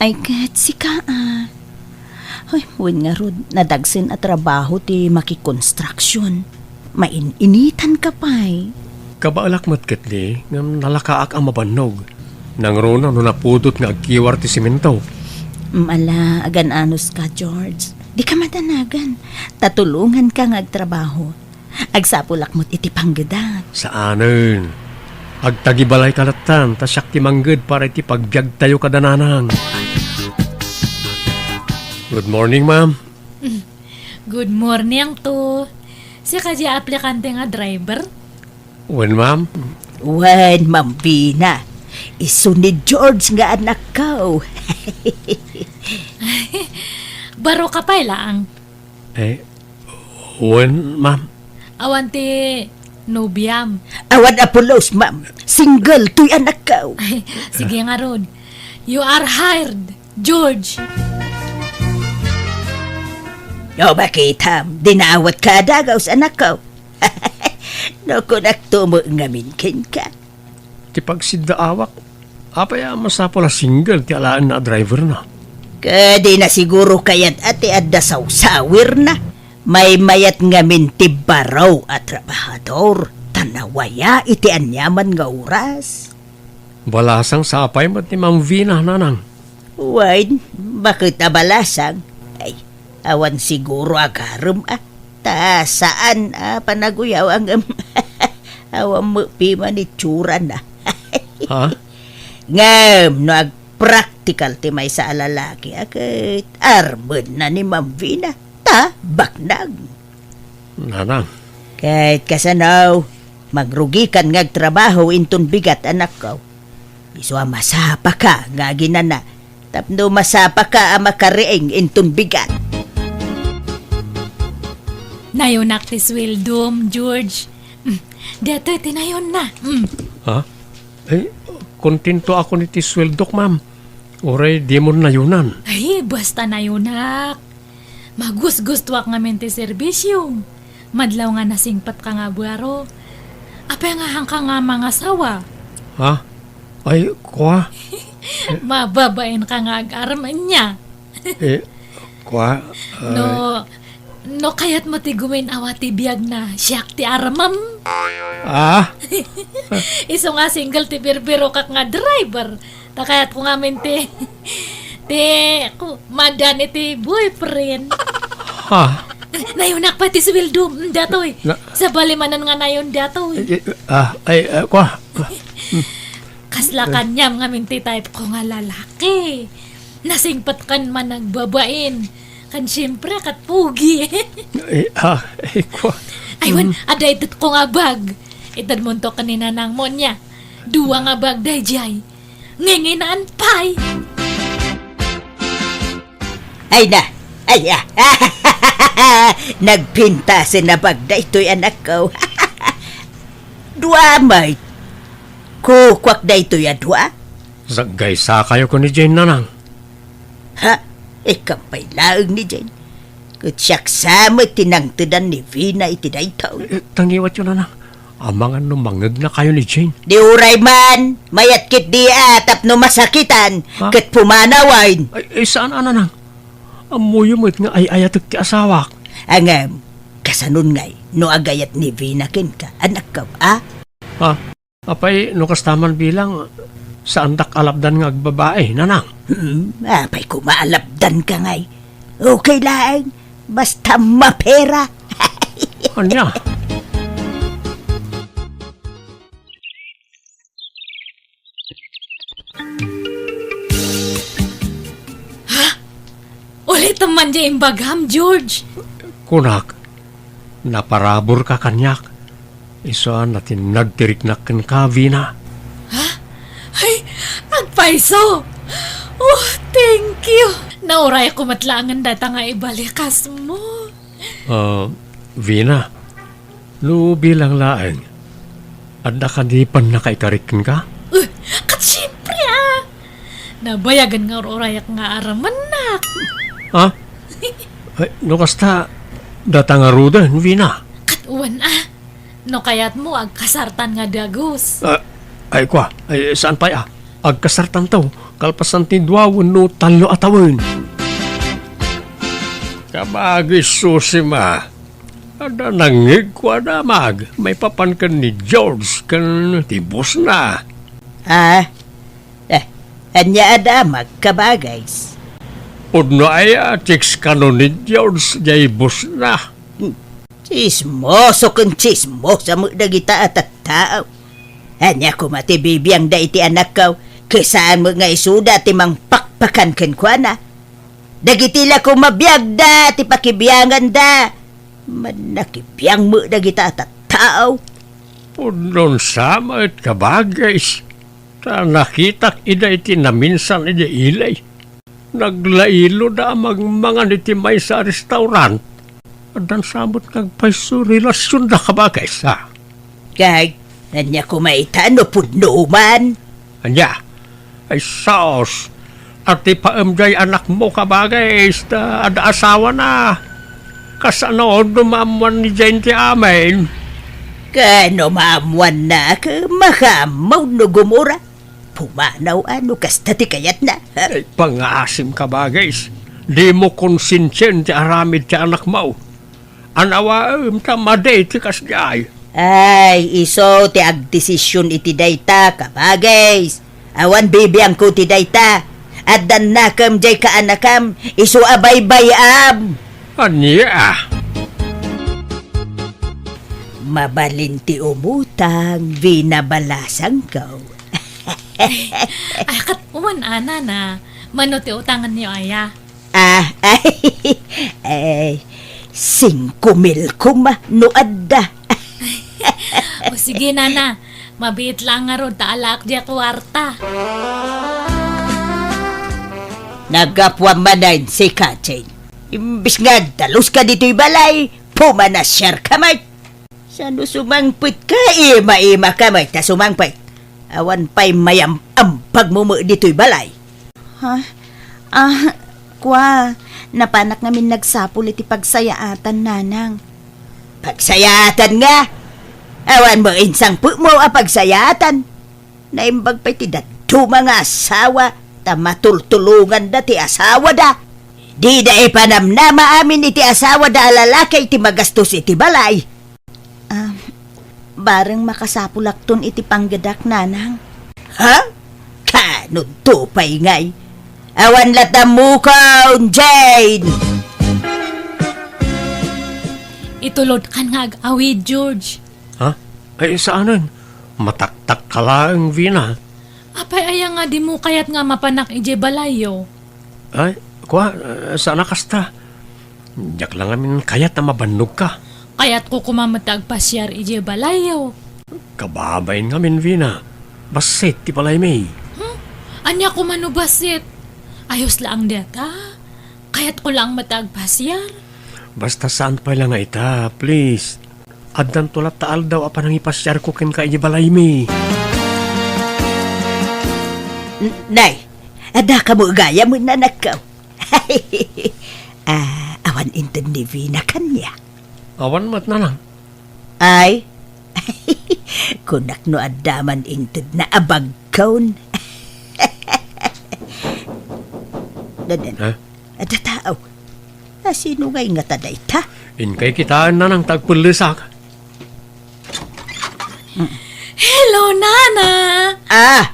Ay, ket sika, a. Ay, wen ngarud, nadagsen a trabaho ti makikonstruksyon. Main-initan ka pay. Kabaelak met ketdi, ngem nalakaak a mabannog. Nangruna no napudot nga agkiwar ti semento. Mala, agan-anos ka, George. Di ka madanagan. Tatulongan ka nga agtrabaho. Agsapulak met iti panggedak. Saanen. Agtagibalay ka lattan, ta siak ti mangged para iti pagbiagtayo kada Nanang. Good morning, ma'am. Good morning to. Sika di aplikante nga driver? Wen, ma'am. Wen, Ma'am Vina. Isu ni George nga anakko. Baro ka pay laang. Eh, wen, ma'am. Awan ti nobiam? Awan a pulos, ma'am. Single toy anakko. Sige ngarud. You are hired, George. No, makitam, dinawatka a dagus, anakko. No kunakto met ngamin kenka. Ti pagsiddaawak, apay a masapul a single ti alaenna a driverna? Ket dina siguro kayat a ti adda sawsawirna. Maymayat ngamin ti baro a trabahador, ta nawaya iti aniaman nga oras. Balasang sapay met ni Ma'am Vina, Nanang. Wen, baket a balasang. Ay, awan siguro agarem a. Ta saan a panaguyaw ngem awan met piman itsurana. Ha? Ngem no agpraktikal ti maysa a lalaki a ket armenna ni Ma'am Vina, Ah, baknang. Nanang. Ket kasano, mangrugikan nga agtrabaho inton bigat, anakko. Isu a masapaka nga aginana, tapno masapaka a makariing inton bigat. Nayonak ti sueldom, George. Mm, datoy ti nayonna. Mm. Ha? Eh, kontento ako iti sueldok, ma'am. Uray dimon nayonan. Ay, basta nayonak. Magusgustuak ngamin ti serbisiom. Madlaw nga nasingpetka nga baro. Apay nga haanka nga mangasawa? Ha? Ay, kua? Mababainka nga agarem ania. Eh, kua? No, ay. No kayatmo ti gumin-awa ti biagna, siak ti armem. Ah? Isu nga single ti birbirokak nga driver. Ta kayatko ngamin ti, ti, ku-, madan iti boyfriend. Ha? Nayonak pay ti sueldo, mm, datoy. Na- Sabali manen nga nayon datoy. Eh, eh, ah, ay, ah, kua? Kasla kaniam ngamin ti type ko nga lalaki. Nasingpetkan man agbabain. Kan siyempre, kat pogi. Eh, ah, eh, kua? Ay, wen, mm, adda itedko nga bag. Itedmonto ken ni nanangmo nia. Dua nga bag daydiay. Nginginaan pay. Ay na, ay, ah. Nagpintasen a bag daytoy, anakko. Dua met. Kukuak daytoy a dua. Saggaysakayo ken ni Jane, nanang. Ha? Ikam pay laeng ni Jane. Ket siak sa met ti nangtedan ni Vina iti daytoy. Eh, tangiwatyo, nanang. Amangan no mangegnakayo ni Jane. Di uray man, mayat ketdi a tapno masakitan, ha? Ket pumanawen. Ay, ay, saan a, nanang? Ammoyo met nga ay-ayatek ti asawak. Ngem, kasanon ngay no agayat ni Vina kenka, anakko, a? Ha? Apay, no kasta man bilang, saandak a lapdan nga agbabai, nanang? Hmm, apay koma a lapdanka ngay. Okay laeng, basta mapera. Ania? Ha? Ulitem man diay imbagam, George. Kunak, naparaburka kaniak. Isu a natinnag ti riknak kenka, Vina. Ha? Ay, agpayso! Oh, thank you! Naurayko met laengen dayta nga ibalikasmo. Ah, Vina, no bilang laeng, adda kadi pannakaikarik kenka? Eh, ket siempre, a! Nabayagen nga ur-urayak nga aramennak. Ha? Ay, no kasta, data ngaruden, Vina. Ket wen, a. No kayatmo, agkasartan nga dagus. Ah, ay, kua, ay, saan pay, a? Agkasartanto, kalpasan ti dua wenno tallo a tawen. Kabagis, Susima. Adda nangngegko a damag maipapan ken ni George ken ti bossna. Ah, eh, ania a damag, kabagis? Pudno aya, chicks kano ni George jay bossna. Hmm. Chismoso ken chismosa met dagita a tattao. Ania koma ti bibiangda iti anakko, ket saan met nga isuda ti mangpakpakan kenkuana. Dagiti la koma biagda ti pakibianganda. Mannakibiang met dagita a tattao. Pudno sa met, kabagis. Ta nakitak ida iti naminsan idiay ili. Naglailo da a mangmangan iti maysa a restaurant. Addan sa met nga agpayso relasionda, kabagis, a. Kag, ania koma ita no pudno man? Ania? Ay, sus! Atipaem jay anakmo, kabagis, ta adda asawana. Kasano no maammuan ni Jane ti amin? Ken no maammuanna, ket makaammo no gumura. Pumanaw a no kasta ti kayatna. Ay, pangaasim, kabagis. Dimo konsensiaen ti aramid ti anakmo. Anawaem ta madi ti kasdiay. Ay, isu ti agdesision iti dayta, kabagis. Awan bibiangko ti dayta. Addan nakem jay kaanakam, isu a baybay-am. Ania? Mabalin ti umutang, binabalasangko. Ay, ket wen a, nana. Mano ti utangenyo aya? Ah, ay, ay, Singko mil koma no adda. O sige, nana. Mabiit lang ngarud ta alaak diay kuarta. Naggapuam manen sika, Jane. Imbes nga agdaluska ditoy balay, pumanasiarka met. Sano sumangpetka, ima-imaka met ta sumangpet. Awan pay mayam-ambagmo met ditoy balay. Ha? Ah, kua, napanak ngamin nagsapul iti pagsayaatan, nanang. Pagsayaatan nga? Awan met insangpetmo a pagsayaatan. Naimbag pay ti dadduma nga asawa, ta matultulonganda ti asawada. Dida ipanamnama amin iti asawada a lalaki ti magastos iti balay. Ah, bareng makasapulakton iti panggedak, nanang. Ha? Kanudto pay ngay? Awan latta mukon, Jane! Itulodkan nga ag-awid, George. Ha? Ay, saanen. Mataktakka laeng, Vina. Apay aya nga dimo kayat nga mapanak idiay balayyo? Ay, kua, eh, saan a kasta. Diak la ngamin kayat a mabannogka. Kayatko koma met ti agpasiar idiay balayyo. Kababain ngamin, Vina. Bassit ti balaymi. Hmm? Ania koma no bassit? Ayos laeng dayta. Kayatko laeng met ti agpasiar. Basta saan pay la nga ita, please. Addanto latta aldaw a panangipasiarko kenka idiay balaymi. N-, nay, adda kamo gayam, nanakko. Ah, awan inted ni Vina kaniak. Awan met, nanang. Ay, kunak no adda man intedna a bagkon. Dadan. Ha? Adda tao. Asino ngay ngata dayta? Inkay kitaen, nanang, ta agpellesak. Hello, Nana! Ah!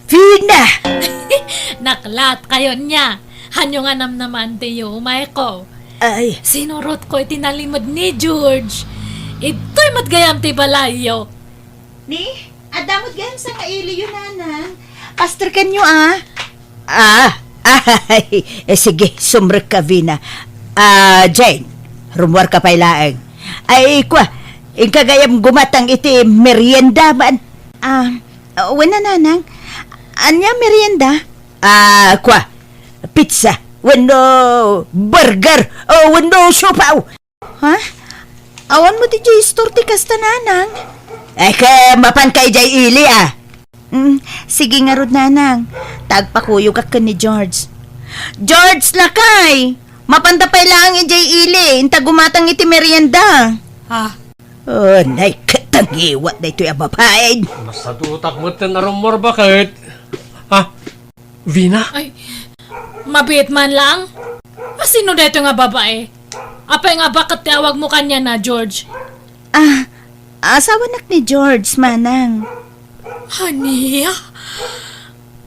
Vina! Naklaat kayo nia. Hanyo nga namnamaantayo, umayko. Ay. Sinurotko iti nalimed ni George. Idtoy met gayam ti balayyo. Ni, adda met gayam sangailiyo, nanang. Pasterkanyo, ah. Ah, ay, eh, sige, sumrekka, Vina. Ah, Jane, rummuarka pay laeng. Ay, kua, inka gayam gumatang iti merienda man. Ah, wen a, nanang. Ania merienda? Ah, kua, pizza, wenno burger, o wenno siopaw. Ha? Awan met idiay istor ti kasta, nanang? Ay, ket mapanka idiay ili, a. Mm, sige ngarud, nanang. Ta agpakuyogak ken ni George. George, lakay! Mapanta pay laeng idiay ili, inta gumatang iti merienda. Ha? Oh, nay, ket tangiwat daytoy a babaen. Masadutak metten a rummuar, baket. Ha? Vina? Ay, mabiit man laeng. Asino daytoy nga babae? Apay nga baket ti awagmo kaniana, George? Ah, asawanak ni George, manang. Ania?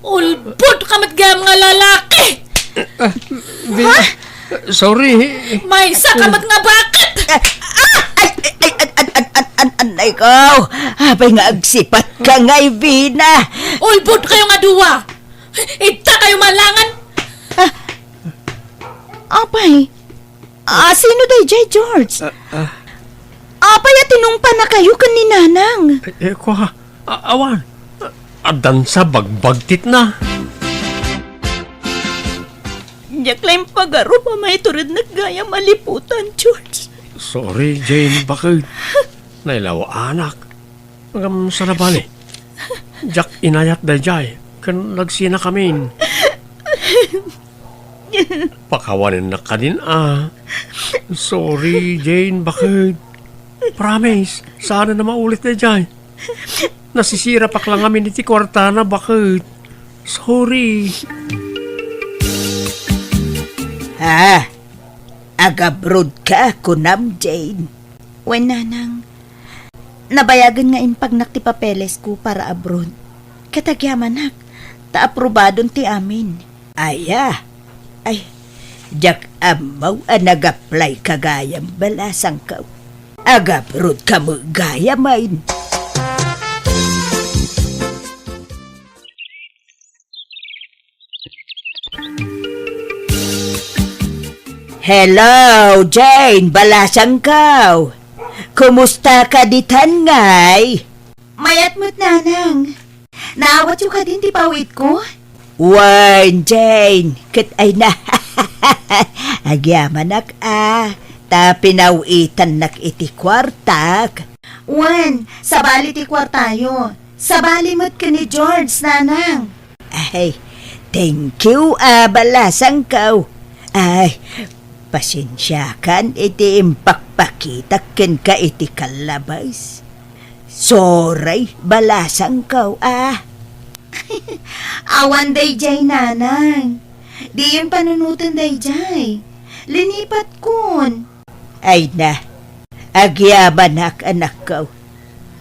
Ulbodka met gayam nga lalaki! Ah, Vina, sorry. Maysaka met nga baket! Ah, ah, ay, ay, ay, an, an, an, an, an, ay, ko. Apay nga agsipatka ngay, Vina? Ulbodkayo nga dua! Itakayo man laengen! Ah, apay, asino daydiay, George? Ah, ah. Apay a tinungpanakayo ken ni Nanang? Eh, eh, kua, a-, awan. Addansa bagbagtitna. Diak la impagarup a maiturednek gayam a liputan, George. Sorry, Jane, baket. Nailawaanak. Ngem saan a bale. Diak inayat daydiay, ken nagsinakamin. Pakawanennak kadin a. Sorry, Jane, baket. Promise, saanen a maulit daydiay. Nasisirapak la ngamin iti kuartana, baket. Sorry. Ha? Agabroad ka, kunam, Jane? Wen, Nanang. Nabayagen nga impagnak ti papelesko para abroad. Ket agyamanak, ta aprobadon ti amin. Aya? Ay, diak ammo a nag-apply ka gayam, balasangko. Agabroad ka met gayamen. Hello, Jane! Balasangko! Kumusta ka ditan ngay? Mayat met, Nanang. Naawatyo kadin ti pawitko? Wen, Jane, ket ay na. Agyamanak a, ta pinawitannak iti kuartak. Wen, sabali ti kuartayo. Sabali met ken ni George, Nanang. Ay, thank you, a, balasangko. Ay, pasensiakan iti impakpakitak kenka iti kallabes. Sorry, balasangko, a. Awan daydiay, Nanang. Diyon panunoten daydiay. Linipatkon. Ay na, agyamanak, anakko.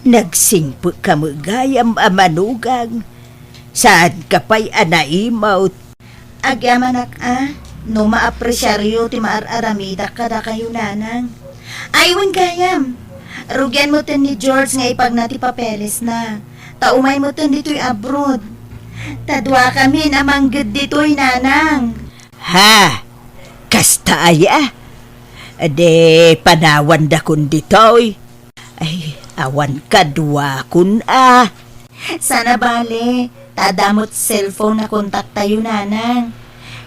Nagsingpet ka met gayam a manugang. Saanka pay a naimot. Agyamanak a, no maapresiaryo ti maar-aramidak kadakayo, Nanang. Ay, wen gayam. Rugian metten ni George nga ipagna ti papelesna. Ta umay metten ditoy abroad. Ta duakamin a mangged ditoy, Nanang. Ha? Kasta aya? Di panawandakon ditoy. Ay, awan kaduakon a. Sana bale, ta adda met cellphone a kontaktayo, Nanang.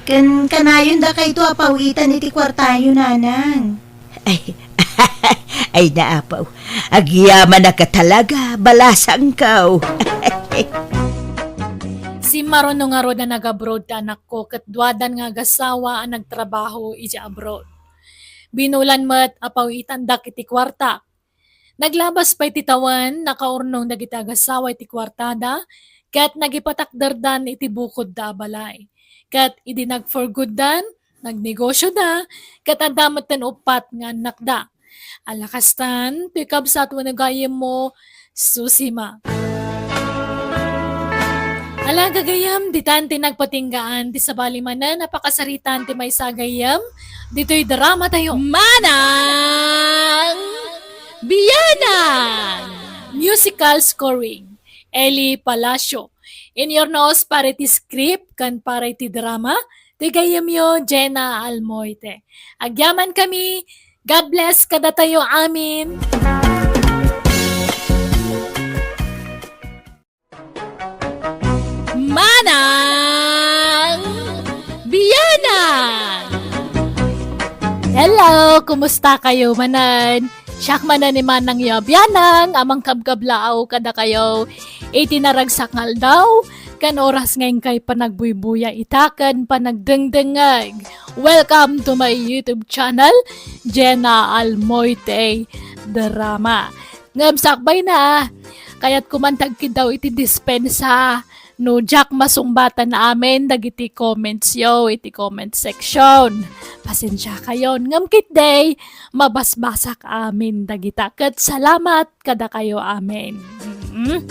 Ken kanayon dakayto a pawitan iti kuartayo, Nanang. Ay, ay, naapaw. Agyamanak a talaga, balasangko. Simmaron no ngarud a nag-abroad ti anakko ket duadan nga agasawa a nagtrabaho idiay abroad. Binulan met a pawitandak iti kuarta. Naglabas pay ti tawen, nakaurnong dagiti agasawa iti kuartada, ket nagipatakderdan iti bukodda a balay. Ket idi nag-for gooddan, nagnegosioda, ket adda metten uppat nga annakda. Ala kastan, toy kabsat wenno gayyemmo, Susima. Ala, gagayyem, ditan ti nagpatinggaan ti sabali manen a pakasaritaan ti maysa a gayyem ditoy drama tayo. Manang Bianang! Musical scoring, Eli Palacio. Inyurnos para iti script ken para iti drama, ti gayyemyo, Jenna Almoite. Agyamankami, God bless kadatayo amin. Manang Bianang! Hello, kumusta kayo manen? Siak manen ni Manangyo a Bianang a mangkabkablaaw kadakayo iti naragsak nga aldaw ken oras nga inkay panagbuybuya ita ken panagdengdengngeg. Welcome to my YouTube channel, Jenna Almoite Drama. Ngem sakbay na, kayatko man ti agkiddaw iti dispensa no diak masungbatan amin dagiti comments yo iti comment section. Pasensiakayon, ngem ketdi, mabasbasak amin dagita. Ket salamat kadakayo amin. Mm.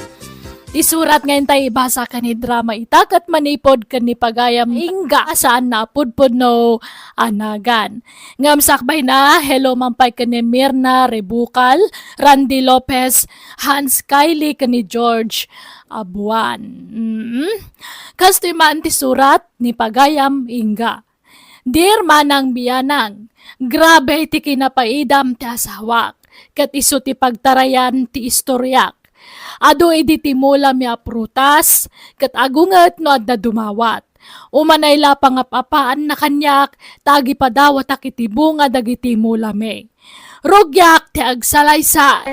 Ti surat nga intay ibasa ken idrama ita ket manipud ken ni pagayam Inga a saan a pudpudno a nagan. Ngem sakbay na, hello man pay ken ni Mirna Rebucal, Randy Lopez, Hans Kylie ken ni George Abuan. Mm. Kastoy man ti surat ni pagayam Inga. Dear Manang Bianang, grabe ti kinapaidam ti asawak, ket isu ti pagtarayan ti istoriak. Adu idi ti mulami a prutas, ket agunget no adda dumawat. Umanay la pangap-apaanna kaniak, ta agipadawatak iti bunga dagiti mulami. Rugiak ti agsalaysay.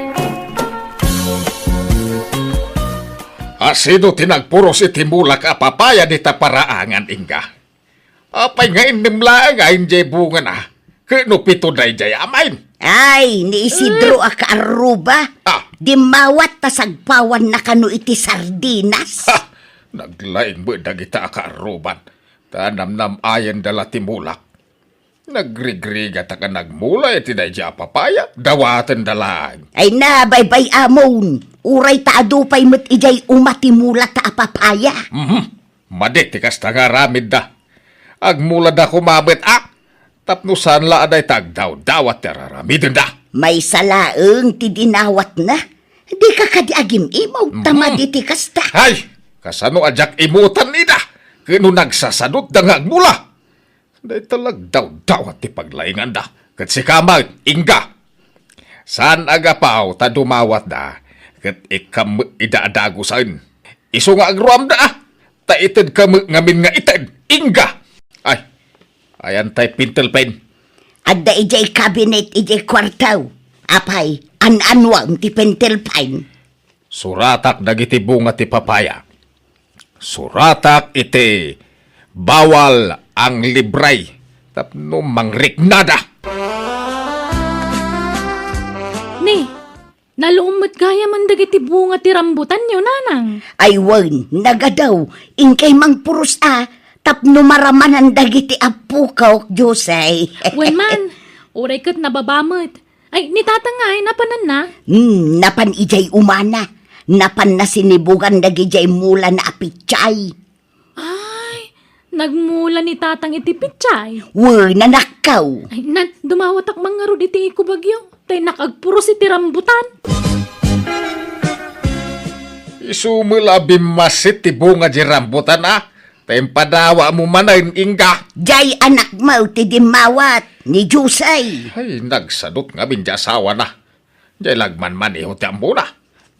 A sino ti nagpuros iti mulak a papaya dita paraangan, Inga? Apay nga innem laeng a idiay bungana? Ket no pito daydiay amin? Ay, ni Isidro a kaarruba. Ah. Dimmawat ta sagpawanna kano iti sardinas. Ha! Naglaing met dagita a kaarruban. Ta namnam-ayenda la ti mulak. Nagrigrigata ken nagmula iti daydiay a papaya, dawatenda laeng. Ay na, baybay-amon. Uray ta adu pay met idiay uma ti mulata a papaya. Mhm. Madi ti kasta nga aramidda. Agmulada koma met a, tapno saan la a dayta agdawdawat ti ar-aramidenda. Maysa laeng ti dinawatna. Dika kadi agim-imaw ta Mhm. madi ti kasta. Ay, kasano a diak imutan ida? Ket no nagsasadutda nga agmula? Dayta lagdawdawat ti paglainganda, ket sika met, Inga. Saan a gapu ta dumawatda, ket ikkam ida a dagusen. Isu nga agruamda, a, ta itedka met ngamin nga ited, Inga. Ay, ayan tay pentel pen. Adda idiay cabinet idiay kuarto. Apay, an-anuam ti pentel pen? Suratak dagiti bunga ti papaya. Suratak iti bawal ang libre tapno mangriknada. Ni, naluom met gayam dagiti bunga ti rambutanyo, nanang. Ay wen, nagadaw, inkay mangpuros a, tapno maramanan dagiti apukok, Jose. Wen man, uray ket nababa met. Ay, ni Tatang ngay, napananna? Hmm, napan idiay umana. Napanna sinibugan dagidiay mulana a pitsay. Ay, nagmula ni Tatang iti pitsay? Wen, nanakkaw. Ay, nan, dumawatak man ngarud iti ikubagyo. Tay nakagpuros iti rambutan. Isu met la a bimmasit ti bunga di rambutan, a. Ta impadawatmo manen, Inga. Diay anakmo ti dimmawat ni Jose. Ay, nagsadut ngamin di asawana. Diay lagmanmaneho ti ammona.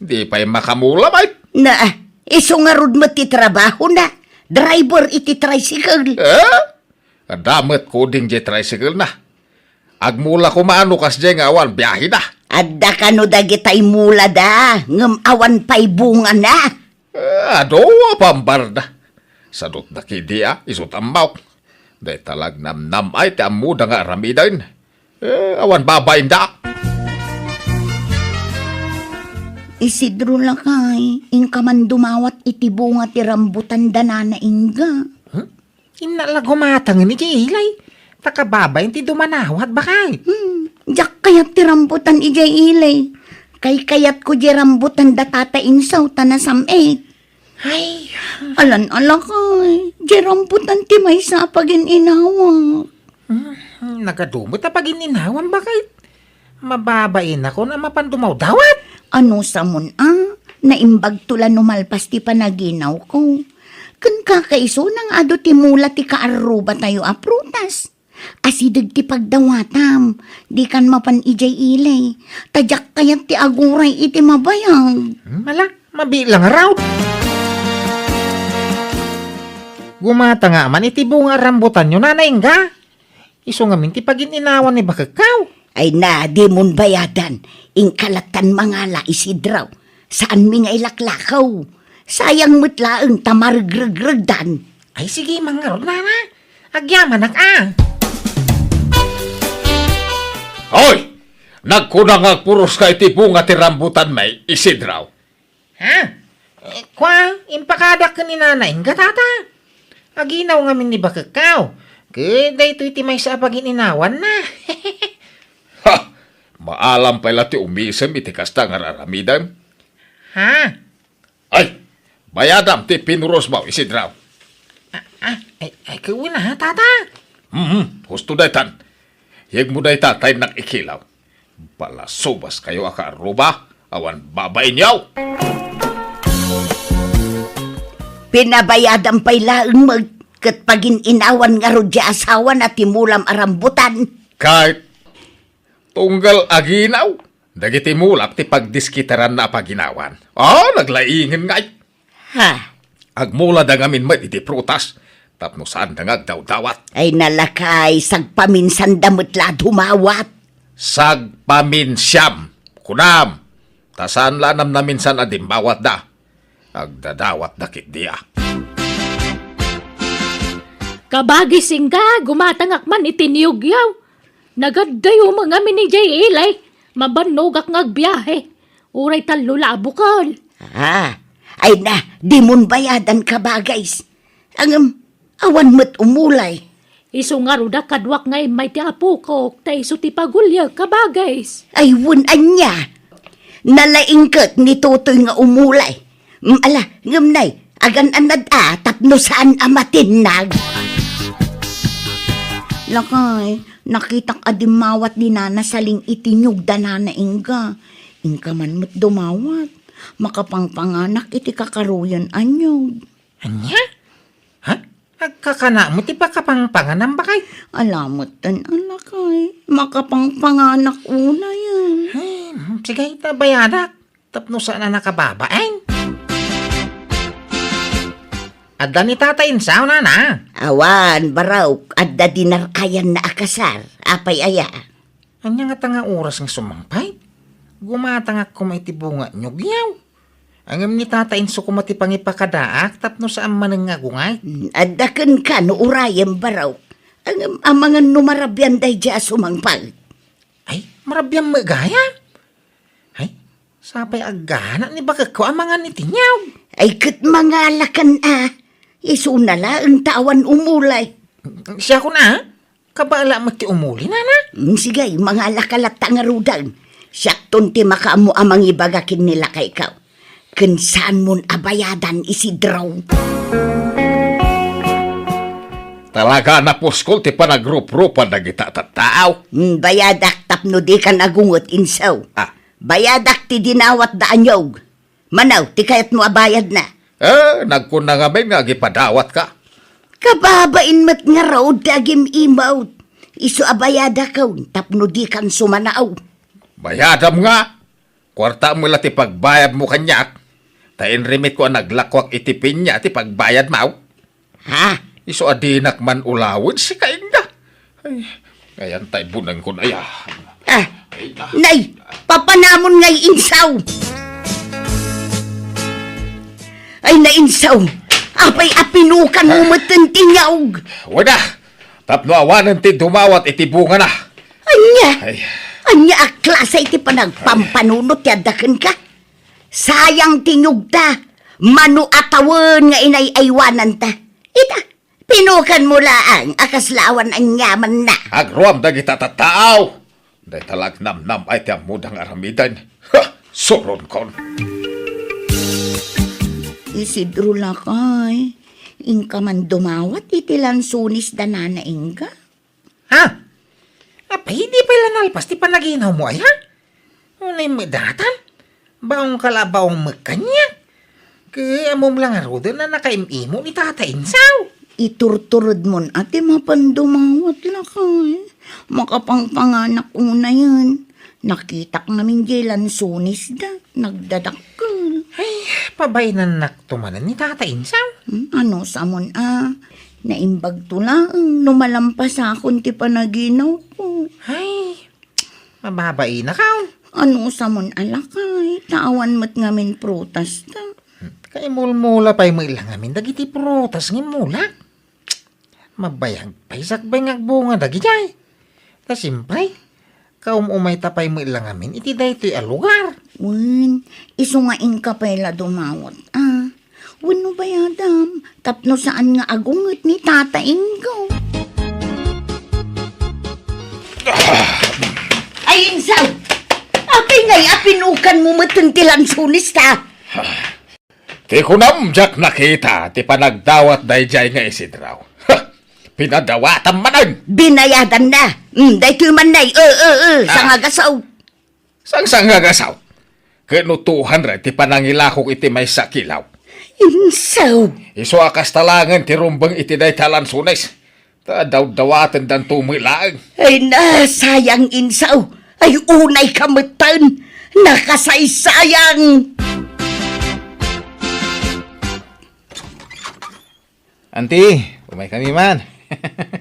Di pay makamula met. Na, isu ngarud met ti trabahona. Driver iti tricycle. Eh? Adda met kuding diay tricycle na. Agmula koma no kasdiay nga awan biahena. Adda kano dagitay mulada, ngem awan pay bungana. Eh, adu a pambarda. Sadutda ketdi a, isu ti ammok. Dayta la agnamnam-ay ti ammoda nga aramiden. Eh, awan babainda. Isidro lakay, inka man dumawat iti bunga ti rambutan da Nana Inga. Hmm? Inna la gumatangen idiay ilay. Ta kababain ti dumanawat, bakay. Hmm, diak kayat ti rambutan idiay ilay. Kaykayatko diay rambutan da Tata Insaw ta nasam-it. Ay. Alan-alakay, diay rambutan ti maysa a pagin-inawak. Hmm, nagadu met a pagin-inawam, bakay. Mababainakon a mapan dumawdawat. Ano samon a, naimbagto la no malpas ti panaginawko. Ken kakaisuna nga adu ti mula ti kaarrubatayo a prutas. Asideg ti pagdawatam, dikan mapan idiay ilay. Ta diak kayat ti aguray iti mabayag. Hmm, ala, mabilang raw. Gumata nga man iti bunga a rambutanyo, Nana Inga. Isu ngamin ti pagin-inawan ni bakekkaw. Ay na, dimon bayadan. Inka lattan mangala, Isidro. Saanmi nga ilaklakaw. Sayang met laeng ta maregregregdan. Ay, sige, mangarod, nana. Agyamanak, a. Hoy! Nagkuna nga agpuros ka iti bunga ti rambutan, may Isidro. Ha? Eh, kua, impakadak ken ni Nana Inga, tata. Aginaw ngamin ni bakekkaw. Ket daytoy ti maysa a pagin-inawanna. Ha! Maalam pay la ti umisem iti kasta nga ar-aramidem. Ha? Ay, bayadam ti pinurosmo, Isidro. Ah, ah, ay, ay, kauna, ha, tata? Mhm, husto daytan. Yegmo dayta ta innak ikilaw. Palasubas kayo a kaarruba, awan babainyo! Pinabayadan pay laeng met ket pagin-inawan ngarud ti asawana ti mulam a rambutan. Ket tunggal aginaw, dagiti mulak ti pagdiskitaranna a paginawan. Ah, naglaingen ngay. Ha? Agmulada ngamin met iti prutas, tapno saanda nga agdawdawat. Ay nalakay, sagpaminsanda met la dumawat. Sagpaminsiam, kunam, ta saan la a namnaminsan a dimmawatda. Agdadawatda ketdi a. Kabagis, Inga, gumatangak man iti niyugyaw. Nagaddayo met ngamin idiay ilay, mabannogak nga agbiahe. Uray tallo la a bukel. Ah, ay na, dimon bayadan, kabagis. Ngem, awan met umulay. Isu ngarud a kaduak nga immay ti apokok, ta isu ti paguliek, kabagis. Ay, wen, ania? Nalaingket ni Totoy nga umulay. Mm, ala, ngem nay, agan-anad a tapno saan a matinnag. Lakay, nakitak a dimmawat ni Nana Saling iti niyog da Nana Inga. Inka man met dumawat. Makapangpanganak iti kakaruyan a niyog. Ania? Ha? Agkakana met ti pakapangpanganam, baket. Ala metten a lakay, makapangpanganak unayen. Ay, sige, ita bayadak. Tapno saan a nakababain. Adda ni Tata Insaw, nana? Awan, barok, adda dinar-ayanna a kasar. Apay aya? Ania ngata nga oras nga sumangpet? Gumatangak koma iti bunga niyog, yaw. Ngem ni Tata Insaw koma ti pangipakadaak tapno saan manen nga agungay. Hmm, adda kenka no urayem, barok. Ngem amangan no marabian daydiay a sumangpet. Ay, marabian met gayam. Ay, sapay aggana ni bakekko amangan iti niyog. Ay, ket mangalakan a. Isuna laeng ta awan umulay. Siakon a? Kabala met ti umuli, nana? Mm, sige, mangalaka latta ngaruden. Siakton ti makaammo a mangibaga ken ni lakayko. Ken saanmon a bayadan, Isidro. Talaga a napuskol ti panagruprupan dagita a tattao. Mm, bayadak tapno dikan agunget, Insaw. Ah. Bayadak ti dinawatda a niyog. Mano ti kayatmo a bayadna? Eh, nagkunna ngamin nga agipadawatka. Kababain met ngarud ti agim-imawt. Isu a bayadakon tapno dikan sumanao. Bayadam nga. Kuartam la ti pagbayadmo kaniak. Ta inrimitko a naglakuak iti pinia ti pagbayadmo. Ha? Isu a dinak man ulawen, sika inda. Ay, ayan tay bunangkon aya. Ah, nay, papanamon ngay, Insaw. Ay, na, Insaw, apay a pinukanmo metten ti nyaog? Wada, tapno awanen ti dumawat iti bungana. Ania? Ay. Ania a klase iti panagpampanunot ti adda kenka? Sayang ti nyogta, mano a tawen nga inay-aywananta. Ita, pinukanmo laeng a kasla awan aniamanna. Agruam dagita tattao. Dayta la agnamnam-ay ti ammoda nga aramiden. Ha! Suronkon. Isidro lakay, inka man dumawat iti lansones da Nana Inga? Ha? Apay, di pay la nalpas ti panaginawmo aya? Unay met datan? Baongka la a baong met kaniak. Ket ammom la ngaruden a nakaim-imo ni Tata Insaw. Iturturedmon a ti mapan dumawat lakay. Makapangpanganak unayen. Nakitak ngamin diay lansones da. Nagdadakkel. Ay, pabainannakto manen ni Tata Insaw. Hmm, ano samon a? Naimbagto laeng no malampasakon ti panaginawko. Ay, mababainak. Ano samon a lakay, ta awan met ngamin prutasta. Kaimulmula pay met la ngamin dagiti prutas nga immulak. Mabayag pay sakbay nga agbunga dagijay. Ta siempre, kaum-umayta pay met la ngamin iti daytoy a lugar. Wen, isu nga inka pay la dumawat, a. Wenno bayadam, tapno saan nga agunget ni Tata Ingo. Ay, Insaw! Apay ngay a pinukanmo metten ti lansones ta? Ti kunam, diak nakita ti panagdawat daydiay nga Isidro. Ha! Pinadawatam manen! Binayadanna! Mm, daytoy man nay, e, e, e, Ah. sangagasaw. Sangsangagasaw. Ket no tuhan ray ti panangilakok iti maysa a kilaw. Insaw! Isu a kasta laengen ti rumbeng iti dayta a lansones. Ta dawdawatendanto met laeng. Ay, nasayang, Insaw. Ay, unayka metten. Nakasaysayang. Anti, umaykami man.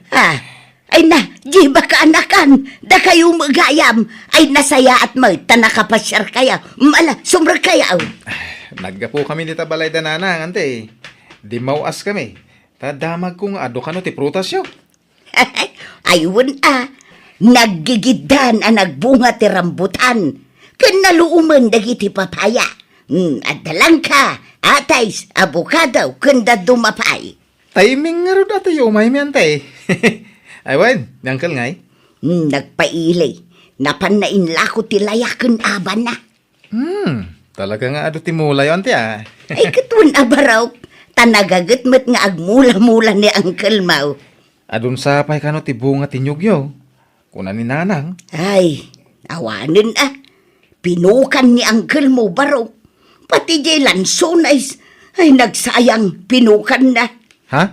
Ah, ay na, di ba kaanakan? Dakayo met gayam. Ay, nasayaat met ta nakapasiarkayo. Mm, ala, sumrekkayo. Naggapukami dita balay da Nanang, anti. Dimmaw-askami. Ta damagko nga adu kano ti prutasyo. Ay, wen a, naggigiddan a nagbunga ti rambutan, ken naluomen dagiti papaya. Hmm, adda langka, atis, abukado, ken dadduma pay. Timing ngarud a ti umaymi, anti. Ay, wen, ni Uncle ngay? Hmm, nagpaili. Napanna inlako ti layak ken abana. Hmm, talaga nga adu ti mulayo, anti, a. Ay, ket wen a barok, ta nagaget met nga agmula-mula ni Uncle Mau. Adun sa pay kano ti bunga ti niyogyo, kuna ni Nanang. Ay, awanen a. Pinukan ni Uncle Mau, barok. Pati diay lansones, ay, nagsayang, pinukanna. Ha?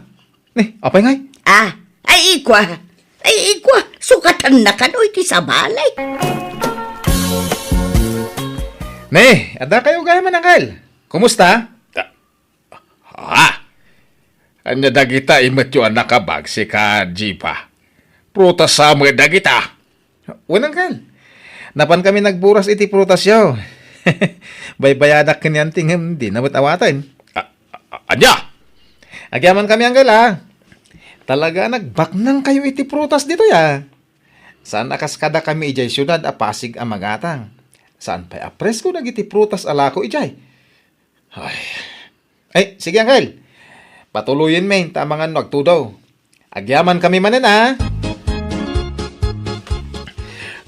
Ni, apay ngay? Ah, ay ikwa. Ay ikwa, sukatanna kano iti sabali. Ni, adda kayo gayam, Uncle. Kumusta? Ah, ah. Ania dagita imetyo a nakabag, sika, Jiba? Prutas sa met dagita. Wen, Uncle. Napan kami nagburas iti prutasyo. Baybayadak ken yan ti ngem dina met awaten. A-, a-, ania? Agyaman kami, Uncle, a. Talaga a nagbaknang kayo iti prutas ditoy, a. Saan a kas kada kami idiay siudad a Pasig a magatang. Saan pay a presko dagiti prutas a lako idiay. Ay. Ay, sige, Uncle. Patuloyen mi, ta amangan no agtudo. Agyaman kami manen, a.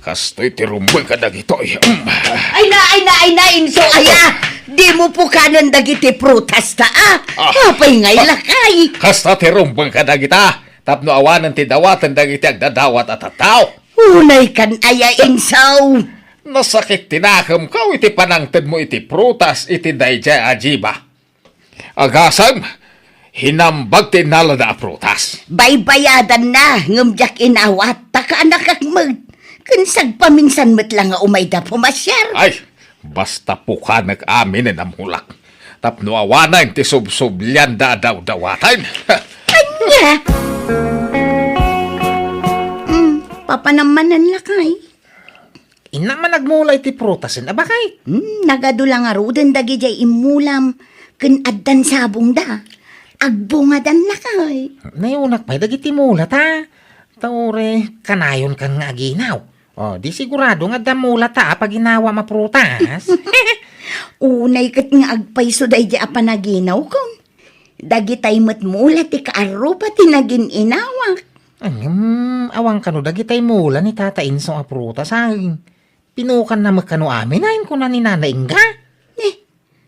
Kastoy ti rumbeng kadagitoy. Mm. Ay na, ay na, ay na, Inso, aya! Dimo pukanen dagiti prutas ta, a! Ah. Apay ngay lakay? Kasta ti rumbeng kadagita, tapno awanen ti dawaten dagiti agdadawat a tattao. Unay kan aya, Inso? Nasakit ti nakemko iti panangtedmo iti prutas iti daydiay a Jiba. Agasem, hinambag ti innalada a prutas. Baybayadanna, ngem diak inawat, ta kaanakak met. Ken sagpaminsan met la nga umayda pumasiar. Ay, basta pukanek aminen a mulak. Tapno awanen ti subsublianda a dawdawaten. Ania? Hmm, papanam manen lakay. Innak man agmula iti prutasen a bakay. Hmm, nagadu la ngaruden dagidiay immulam ken addan sabongda. Agbungadan lakay. Nayunak pay dagiti mula ta. Ta uray kanayon kan nga aginaw. O, di sigurado nga adda mula ta a paginawam a prutas. Unay ket nga agpayso daydiay a panaginawkon. Dagitay met mula ti kaarruba ti nagin-inawak. Ngem, awan kano dagitay mula ni Tata Inso a prutas, ay. Pinukanna met kano amin, ay, kuna ni Nana Inga. Eh,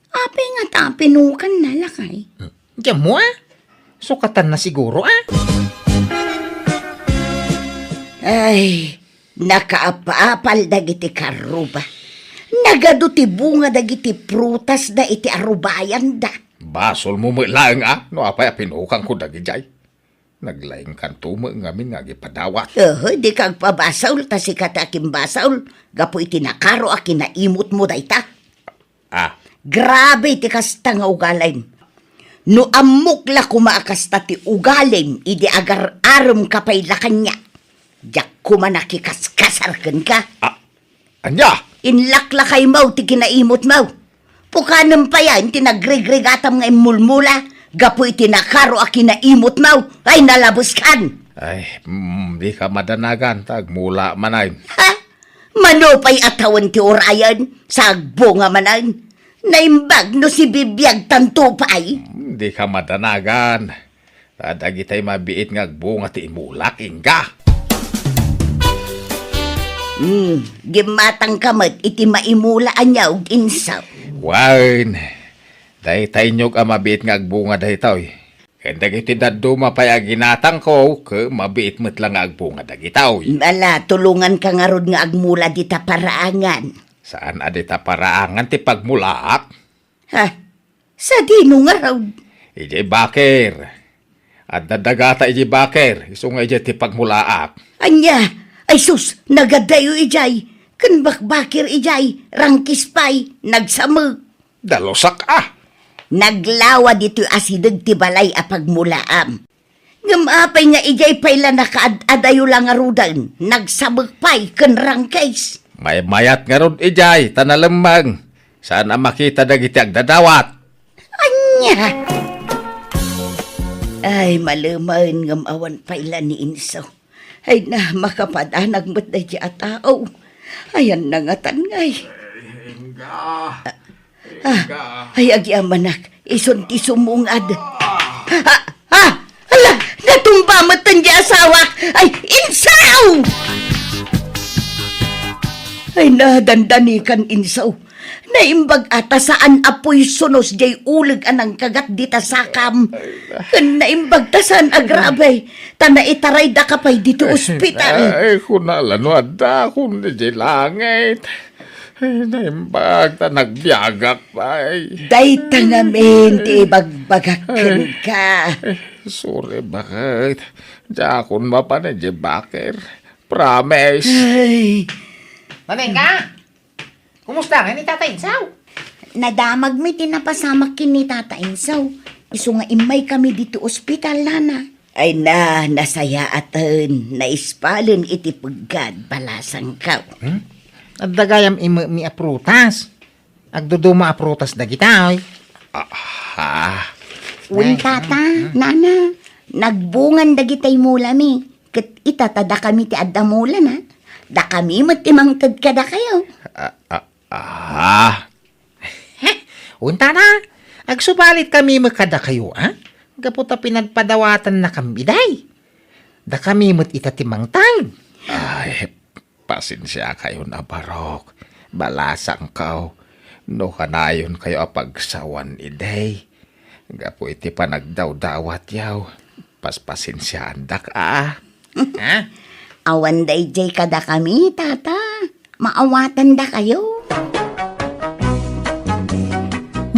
apay nga ta pinukanna, lakay? Hmm, diammo, a? Sukatanna siguro, a? Ay, nakaapapal dagiti kaarruba. Nagadu ti bunga dagiti prutasda iti arubayanda. Basolmo met laeng, a, no apay a pinukanko dagidiay. Naglaingkanto met ngamin nga agipadawat. Uhu, dika agpabasol, ta sika ti akimbasol, gapu iti nakaro a kinaimutmo dayta. Ah. Grabe ti kasta nga ugalim. No ammok la koma a kasta ti ugalim, idi agar-aremka pay la kaniak, diak koma nakikaskasar kenka. Ah, ania? Inlaklakaymo ti kinaimutmo. Pukanem pay a, iti nagrigrigatam nga immulmula, gapu iti nakaro a kinaimutmo, ay nalabeskan. Ay, mm, dika madanagan, ta agmula manen. Ha? Mano pay a tawen ti urayen, sa agbunga manen. Naimbag no sibibiagtanto pay. Mm, dika madanagan. Ta dagitay mabiit nga agbunga ti imulak, Inga. Hmm, gimmatangka met iti maimula a niaug, Inso. Wen, daytay niog a mabiit nga agbunga daytoy. Ken dagiti dadduma pay a ginatangko, ket mabiit met la nga agbunga dagitoy. Ala, tulonganka ngarud nga agmula dita paraangan. Saan a dita paraangan ti pagmulaak? Ha? Sadino ngarud? Idiay baker. Adda dagata idiay baker, isu nga idiay ti pagmulaak. Ania? Ay sus, nagadayo idiay. Ken bakbaker idiay, rangkis pay, nagsamek. Dalusak a. Naglawa ditoy asideg ti balay a pagmulaam. Ngem apay nga idiay pay la nakaad-adayo la ngaruden, nagsamek pay ken rangkis? Maymayat ngarud idiay ta nalemmeng. Saan a makita dagiti agdadawat. Ania? Ay, malemen ngem awan pay la ni Inso. Ay na, makapadanag met daydi a tao. Ayan na ngatan ngay. Inga. Ah, ay, agyamanak, isun ti sumungad. Ah, ah, ala, natumba met ti asawak. Ay, Insaw! Ay, nadandanikan, Insaw. Naimbag a ta saan a poisonos diay uleg a nangkagat dita sakam. Ken naimbag ta saan a grabe, ta naitaraydaka pay ditoy ospital. Ay, kuna la no adda kun diay langit. Eh, naimbag ta nagbiagak pay. Dayta ngamin ti ibagbagak kenka. Eh, sorry, baket. Diakon mapan idiay baker. Promise. Ay. Manengka? Kumusta nga ni Tata Insaw? Nadamagmi ti napasamak ken ni Tata Insaw. Isu nga immaykami ditoy ospital, nana. Ay na, nasayaaten, naispalen iti peggad, balasangko. Hmm? Adda gayam imekmi a prutas. Agduduma a prutas dagita, oy. Aha. Wen, Ay, tata, hmm, hmm. Nana, nagbungan dagitay mulami. Ket ita ta dakami ti adda mulana. Dakami met ti mangted kadakayo. Ah, ah, ah. Heh, unta na, agsubalitkami met kadakayo, a? Gapu ta pinagpadawatannakami idiay. Dakami met ita ti mangted. Ay, pasensiakayon a barok. Balasangko, no kanayonkayo a pagsawan idiay. Gapu iti panagdawdawatyo, paspasensiaandak, a. Ha? Awan daydiay kadakami, tata. Maawatandakayo.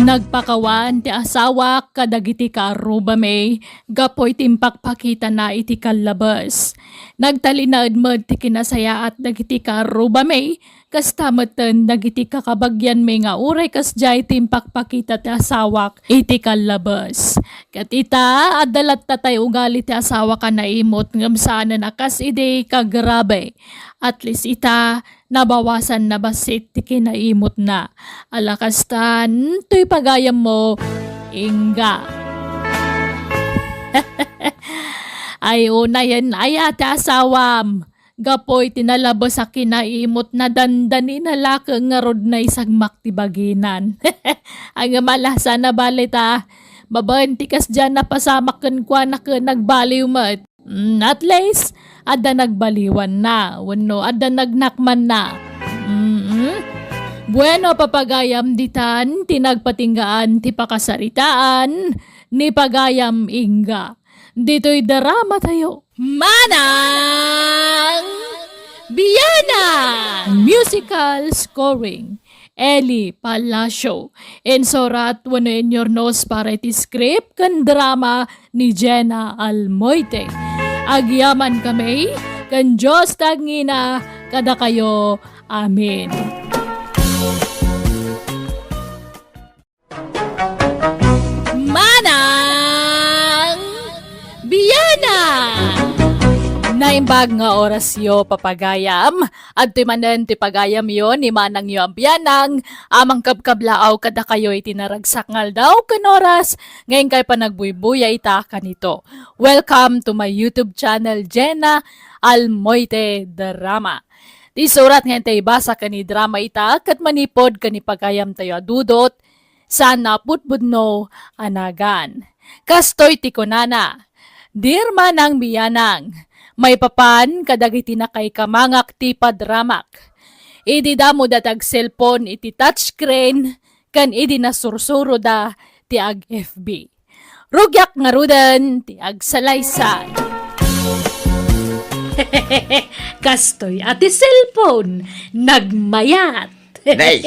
Nagpakawan ti asawak kadagiti kaarrubami gapu iti impakpakitana iti kallabes. Nagtalinaed met ti kinasayaat dagiti kaarrubami, kasta metten dagiti kakabagianmi nga uray kasdiay ti impakpakita ti asawak iti kallabes. Ket ita, adda latta tay ugali ti asawak a naimut ngem saanen a kas idi kagrabe. At least ita, nabawasan na bassit ti kinaimutna. Ala kastan, toy pagayammo, ingga. Ay, unayen aya ti asawam. Gapu iti nalabes a kinaimutna, dandanina la ket ngarud naisagmak ti baginan. Ngem ala, saan a bale ta, babaen ti kasdiay a napasamak kenkuana ket nagbaliw met. Mm, at least, adda nagbaliwanna, wenno adda nagnakmanna. Mm-mm. Bueno, papagayam, ditan ti nagpatinggaan ti pakasaritaan ni pagayam, ingga. Ditoy drama tayo. Manang Bianang! Musical scoring, Eli Palacio. Insurat wenno inyurnos para iti script ken drama ni Jenna Almoite. Agyaman kami ken Dios ti agngina kadakayo. Amen. Manang Bianang! Naimbag nga orasyo, papagayam. Adtoy manen ti pagayamyo ni manangyo a bianang a mangkabkablaaw kadakayo iti naragsak nga aldaw ken oras nga inkay panagbuybuya ita kanito. Welcome to my YouTube channel, Jenna Almoite Drama. Ti surat nga intay ibasa ken idrama ita ket manipud ken ni pagayamtayo a Dudot, saan a pudpudno a nagan. Kastoy ti kunana, "Dear Manang Bianang, maipapan kadagiti nakaikamangak ti padramak. Idi damo dayta agselpon iti touchscreen, ken idi nasursuroda ti ag-F B. Rugiak ngaruden ti agsalaysay." Kastoy a ti cellphone, nagmayat. Nay,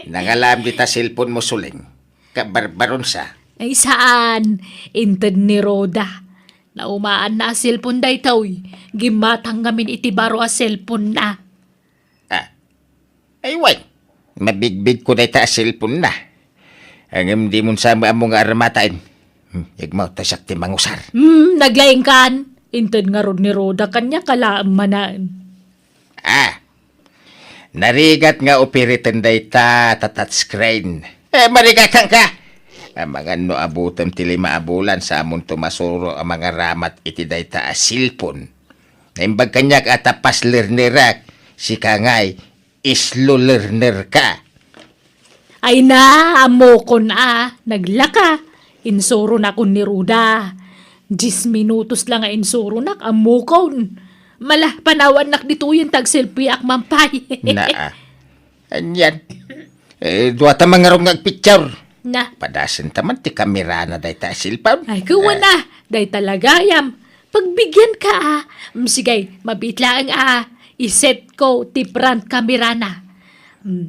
nangalam dita cellphone mo, Suling. Kabarbaronsa. Ay, saan. Inted ni Roda. Naumaanna a cellphone daytoy. Gimmatang ngamin iti baro a cellphone na. Ah. Ay, wen. Mabigbigko dayta a cellphone na. Ngem dimon sa ammo nga armataen. Hmm, igmawta siak ti mangusar. Hmm, naglaingkan. Inted ngarud ni Roda kaniak a laeng manen. Ah, narigat nga operaten dayta ta touchscreen. Eh, marigatan ka! Amangan no abutem ti lima a bulan sa amonto masuro a mangaramat iti dayta a cellphone. Naimbag kaniak a ta fast learnerak, sika ngay, slow learner ka. Ay na, ammokon a, naglaka. Insuronakon ni Ruda. Dies minutos la nga insuronak, ammokon. Mala, panawannak ditoyen ta agselfiak man pay. Naa. Anian. Eh, duata mangarong nga agpicture. Na. Padasenta man ti kamerana dayta a cellphone. Ay, kuwan a. Dayta la gayam. Pagbigianka a. Mm, sige, mabiit laeng a. Isetko ti front kamerana. Mm.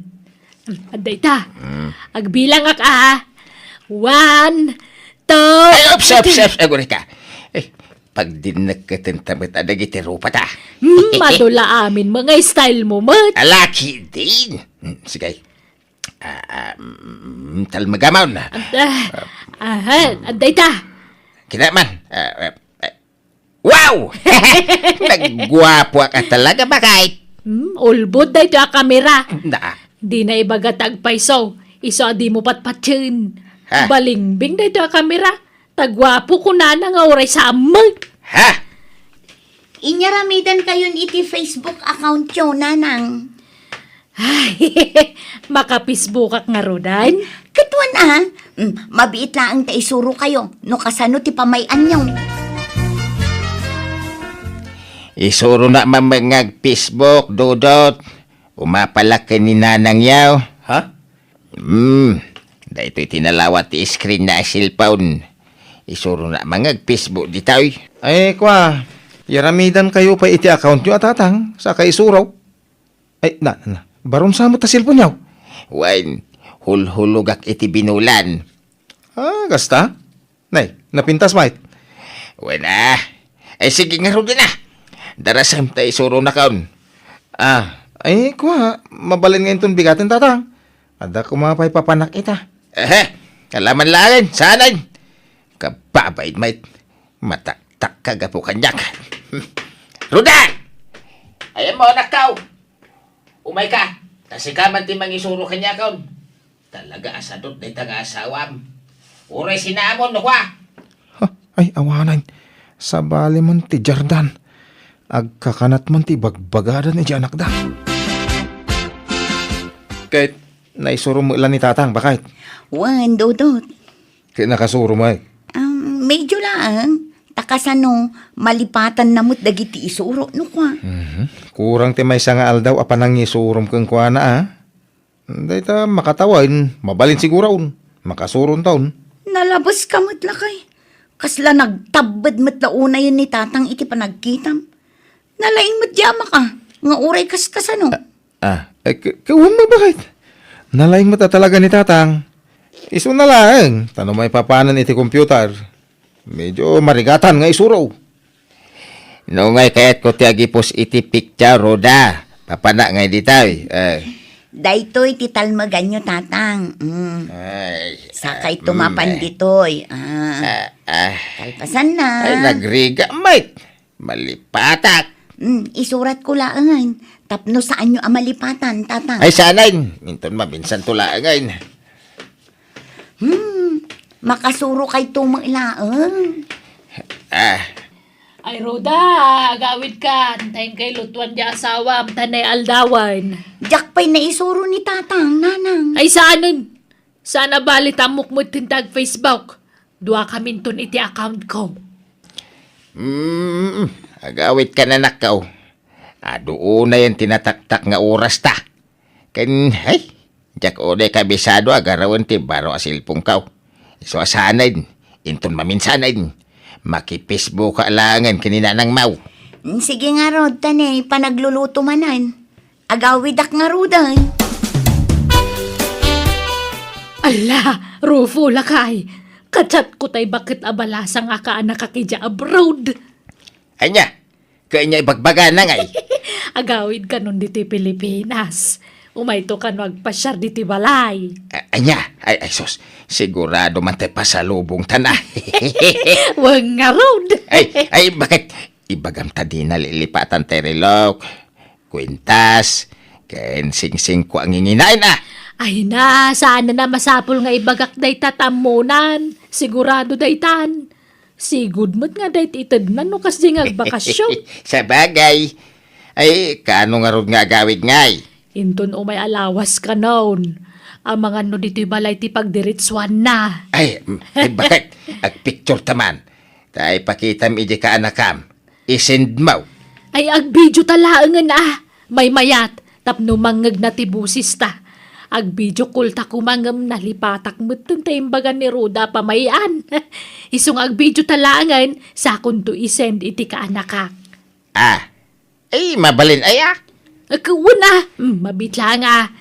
Adda ita. Mm. Agbilangak, a. One, two, Ay, ups, ups, three. Ups, agurika. Eh, pagdinnek ket ta met adagiti rupa ta. Hmm, madula amin mo nga style mo met. Alaki din. Hmm, sige. Ah, ah, mm, talmagamon. Adda, aha, adda ita. Kinaman. Ah, ah, ah, Wow! Nagguapoak talaga, bakit? Hmm, ulbod daytoy a kamera. Na. Di na ibaga ta agpayso, isu a di mo patpatien. Ha? Balingbing daytoy a kamera. Taguapo kunana nga uray sa ammeg. Ha? Inyaramidan kayon iti Facebook account yo, Nanang. Ay, maka-Facebookak ngaruden? Ket wen a, mm, mabiit laeng ta isurokayo no kasano ti pamay-anyo. Isuronak man met nga ag-Facebook, Dodot. Umapalak ken ni Nanangyo. Ha? Hmm, daytoy ti nalawa ti screen na cellphone. Isuronak man nga ag-Facebook ditoy. Ay, kua, yaramidankayo pay iti accountyo a tatang, saka isuro. Ay, na, na, na. Baron sa met ta cellphone yaw? Wen, hulhulogak iti binulan. Ah, kasta? Nay, napintas, mait? Wen, ah. Ay, sige ngaruden a. Darasem ta isuronakon. Ah, ay, kua, mabalin nga inton bigaten, tatang. Adda koma pay papanak ita. Ehe, kalaman laeng, saanen. Kababain, mait. Mataktak ka gapu kaniak. Ruda! Ayan mo, anak ko! Umayka, ta sika man ti mangisuro kaniakon. Talaga a sadot dayta nga asawam. Uray sinaamon, no kua? Ha? Ay, awanen. Sabali man ti Jordan. Agkakanat man ti bagbagadan iti anakda. Ket naisuro met la ni tatang, bakit? Wen, Dodot. Ket nakasuro met? Um, medyo laeng. Ta kasano, malipatanna met dagiti isuro, no kua? Mhm. Kurang ti maysa nga aldaw a panangisurom kenkuana, a. Dayta makatawen, mabalin siguron. Makasuronton. Nalabeska met, lakay. Kasla nagtabbed met la unayen ni tatang iti panagkitam. Nalaing met di amak a, nga uray kaskasano. Ah, ah, eh, k-, kawan mabakit. Nalaing met a talaga ni tatang. Isuna laeng, ta no maipapanan iti computer. Medyo marigatan nga isuro. No ngay kayatko ti agipos iti picture, Roda. Papana ngay ditoy. Eh. Daytoy ti talmeganyo, tatang. Mm. Ay, Sakay ah, tumapan mm, eh. ditoy. Ah. Ah, ah. Kalpasan na. Ay, nagriga, mate. Malipatak. Mm, isuratko laengen. Tapno saanyo a malipatan, tatang. Ay, saanen. Inton maminsan to laengen. Hmm, makasuro kay tumo laeng. Ah. Ay, Roda, agawidka. Antayen kay lutuan di asawam, ta nay aldawan. Diak pay naisuro ni tatang, nanang. Ay, saanen? Saan a bali ta ammok met ti ag-Facebook. Dua kaminton iti account ko. Hmm, agawidka, anakko. Adu unayen ti nataktak nga orasta. Ken, ay, diak unay kabisado a garawen ti baro a cellphone ko. Isu a saanen, inton maminsanen, maki-Facebook ka laengen ken ni Nanang Mau. Sige ngarud, ta nay, panagluluto manen. Agawidak ngaruden. Ala, Rufo, lakay. Ka-chat ko tay baket a balasa nga kaanakak idiay abroad. Ania? Kanya ibagbagana ngay. Agawid kanon ditoy Pilipinas. Umayto kano agpasiar ditoy balay. A-, ania? Ay, ay, sus. Sigurado man tay pasalubong ta na. Wen ngarud. Ay, ay, baket? Ibagam ta di nalilipatan tay relok, kwintas, ken singsing ko a nginginaen, a. Ay na, saan a masapul nga ibagak dayta ta ammonan. Sigurado daytan. Sigud met nga dayta itednan no kasdiay nga agbakasyon. Sabagay. Ay, kaano ngarud nga agawid ngay? Inton umay a lawas kanon, amangan no ditoy balay ti pagdiretsuanna. Ay, mm, ay, baket? Agpicture ta man. Ta ipakitam idiay kaanakam. I-send mo. Ay, agvideo ta laengen, a. Maymayat, tapno mangngegna ti bosesta. Agvideo call ta koma ngem nalipatak metten ta imbagan ni Roda a pamay-an. Isu nga agvideo ta laengen, sakonto i-send iti kaanakak. Ah. Ay, mabalin aya? Ket wen a. Hmm, mabiit laeng a.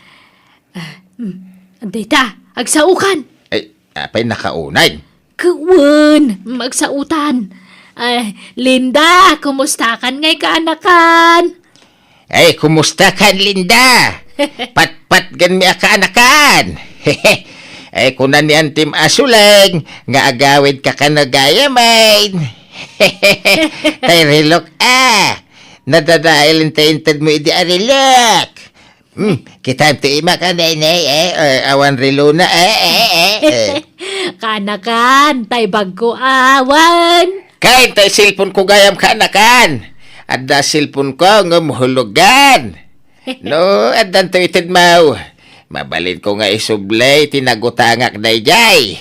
Ah, Hmm. Dayta, agsaokan. Ay, apay nakaunay? Wen, agsaotan. Ay, Linda, kumustakan ngay kaanakan? Ay, kumustakan, Linda? Patpatgenmi a kaanakan. Ay, kuna ni Antim a Suleng nga agawid ka kano gayamen. Tay relok, ah. Nadadael intay intedmo idi a relok. Hmm, kitaem ti imak a naynay, eh, eh, awan relona, eh, eh, eh, eh. Kaanakan, tay bagko awan. Kain tay cellphone ko gayam kaanakan. Adda cellphone ko ngem hulogan. No, addan to itedmaw. Mabalin ko nga isublay ti nagutangak dayjay.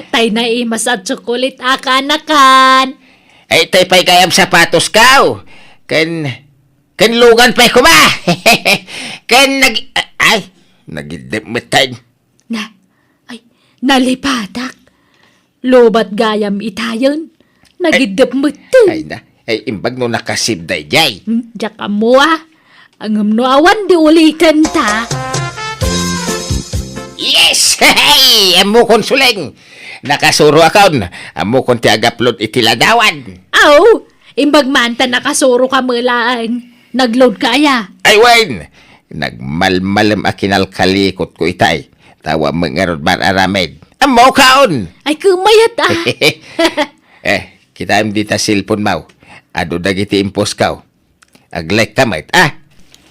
Tay naimas a tsokolit a kaanakan. Ay, tay pay gayam sapatos kaw. Ken Ken lugan pay koma. Ken nag-, ay, nagiddep met tayo. Na, ay, nalipatak. Lobat gayam itayon. Nagiddep met tayo. Ay na, ay imbag no nakasib dayjay. Hmm, diak ammo a. Ngem no awan di uliten ta. Yes! Hey! Ammokon, Suleng! Nakasuro akon. Ammokon ti agaplod iti ladawan. Aw, imbag man ta nakasuro ka met laeng. Nagload ka aya? Ay, wen! Nagmalmalem a kinalkalikot ko itay. Tawa met ngarud mar-aramid. Ammokon! Ay, kumayat, ah. Eh, kitaem dita cellphone maw. Adu dagiti impost-kaw. Ag-like ka met, ah?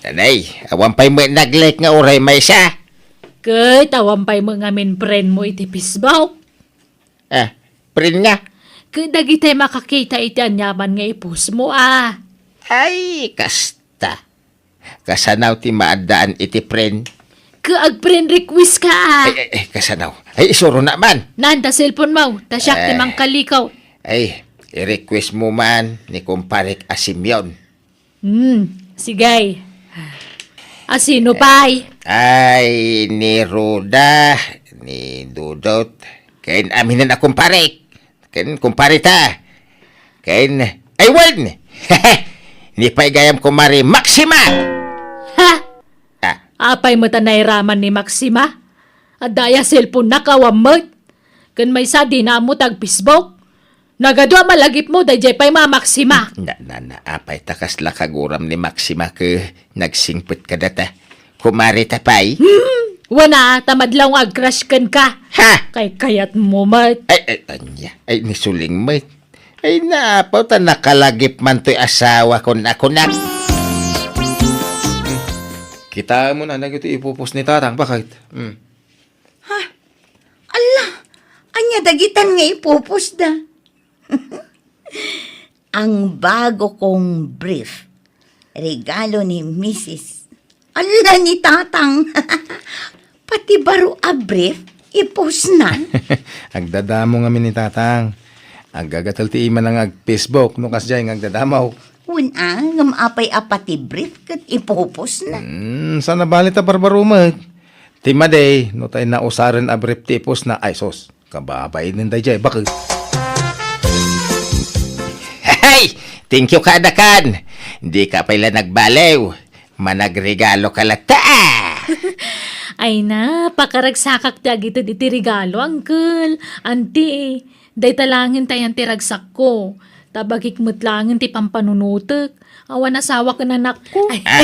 Anay, awan pay met nag-like nga uray maysa. Ket awan pay met ngamin friend mo iti Facebook. Ah, friend nga? Ket dagitay makakita iti aniaman nga i-post mo, ah. Ay, kasta. Kasanaw ti maaddaan iti friend? Ket ag-friend request ka, ah. Ay, ay, ay, kasanaw. Ay, isuro na man. Naan ta cellphone mo, ta siak ti Eh. mangkalikaw. Ay, i-request mo man ni kumparek a Simeon. Hmm, sige. A sino pay? Ay, ni Ruda, ni Dudot, ken aminen a kumparek, ken kumpareta, ken, ay, wen! Ni pay gayam kumare Maxima! Ha? Ah. Apay met a nairaman ni Maxima? Adda aya cellphone-nak awan met? Ken maysa dina ammo ti ag-Facebook? Nagadu a malagipmo, dayjay pay Mama Maxima. Na, na, na, apay ta kasla kaguram ni Maxima ket nagsingpet kadata? Kumare ta pay? Hmm, wen a, ta madlaw nga ag-crush kenka. Ha? Kaykayatmo met. Ay, ay, ania? Ay, ni Suleng met. Ay, naapaw ta nakalagip man toy asawa kon a kunak. Kitaem mo na, dagitoy i-post ni Tatang, bakit? Hmm. Ha? Ala, ania dagitan nga i-post-da? Ang bago kong brief, regalo ni Misis. Ala, ni Tatang. Pati baro a brief, i-post-na. Agdadamo ngamin ni Tatang. Aggagatel ti imana nga ag-Facebook, no kasdiay nga agdadamo. Wen a, ngem apay a pati brief ket i-post-na? Hmm, saan a bale ta barbaro met. Ti madi, no tay nausaren a brief ti i-post-na, ay sus, kababainen dayjay, baket. Hey! Thank you kadakan! Dika pay la nagbaliw. Managregalo ka latta, ah! Ay na, pakaragsakak ti agited iti regalo, Uncle. Auntie, dayta laengen ti ayan ti ragsakko. Ta bagik met laengen ti pampanunotek. Awan asawa ken anakko. Ay. Ah.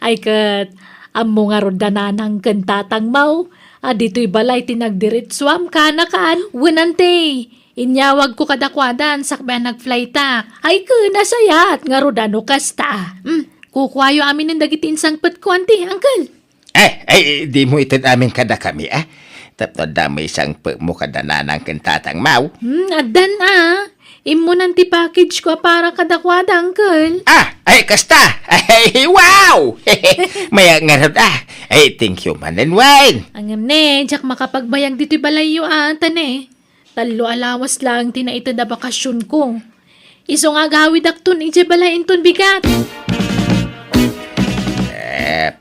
Ay ket, ammo ngarud da nanang ken tatangmo a ditoy balay ti nagdiretsuam kaanakan. Wen, Auntie, inyawagko kadakuada sakbay a nag-flightak. Ay ket, nasayaat ngarud a no kasta. Hmm, kukuayo aminen dagiti insangpetko, Auntie, Uncle. Eh, eh, dimo ited amin kadakami, ah. Tapno adda met sangpetmo kada nanang ken tatangmo. Hmm, addan, ah. Immunan ti package ko a para kadakuada, Uncle. Ah, ay, kasta. Ay, wow! Mayat ngarud, ah. Ay, thank you manen, Wayne. Ngem ne, diak makapagbayag ditoy balayyo, ah, ta ne. Tallo a lawas laeng ti naited a bakasionko. Isu nga agawidakton idiay balay inton bigat. Eh,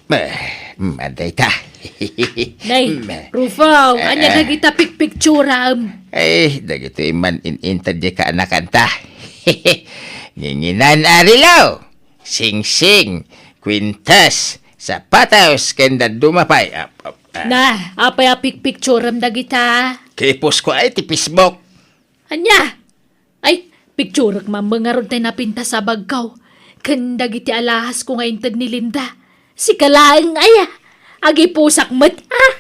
eh, mm, adda ita. Nay, mm, Rufo, eh, ania eh. Dagita pikpikturam? Eh, dagitoy man in-inted di kaanakanta. Nginginan a relo, singsing, kwintas, Sapatos ken dadduma pay. Ap, ap, ah. Na, apay a pikpikturem dagita? Kipusko ay ti Facebook. Ania? Ay, pikturek man ngarud tay napintas a bagko ken dagiti alahasko nga inted ni Linda. Sika laeng aya. Agipusak met, ah!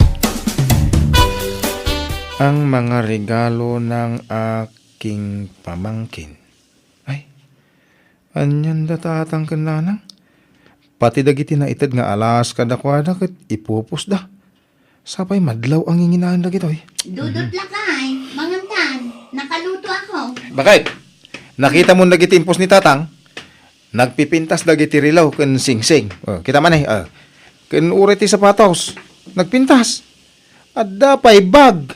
Ang mga regalo ng aking pamangkin. Ay, anian da tatang ken nanang? Pati dagiti naited nga alahas kadakuada ket ipupusda. Sapay madlaw a nginginaen dagitoy. Dudut lakay, mangantan. Nakaluto ako. Bakit? Nakita mo dagiti impos ni Tatang? Nagpipintas dagiti rilaw ken singsing. Oh, kita man eh. Oh. Ken uray ti sapatos. Nagpintas. Adda pay bag,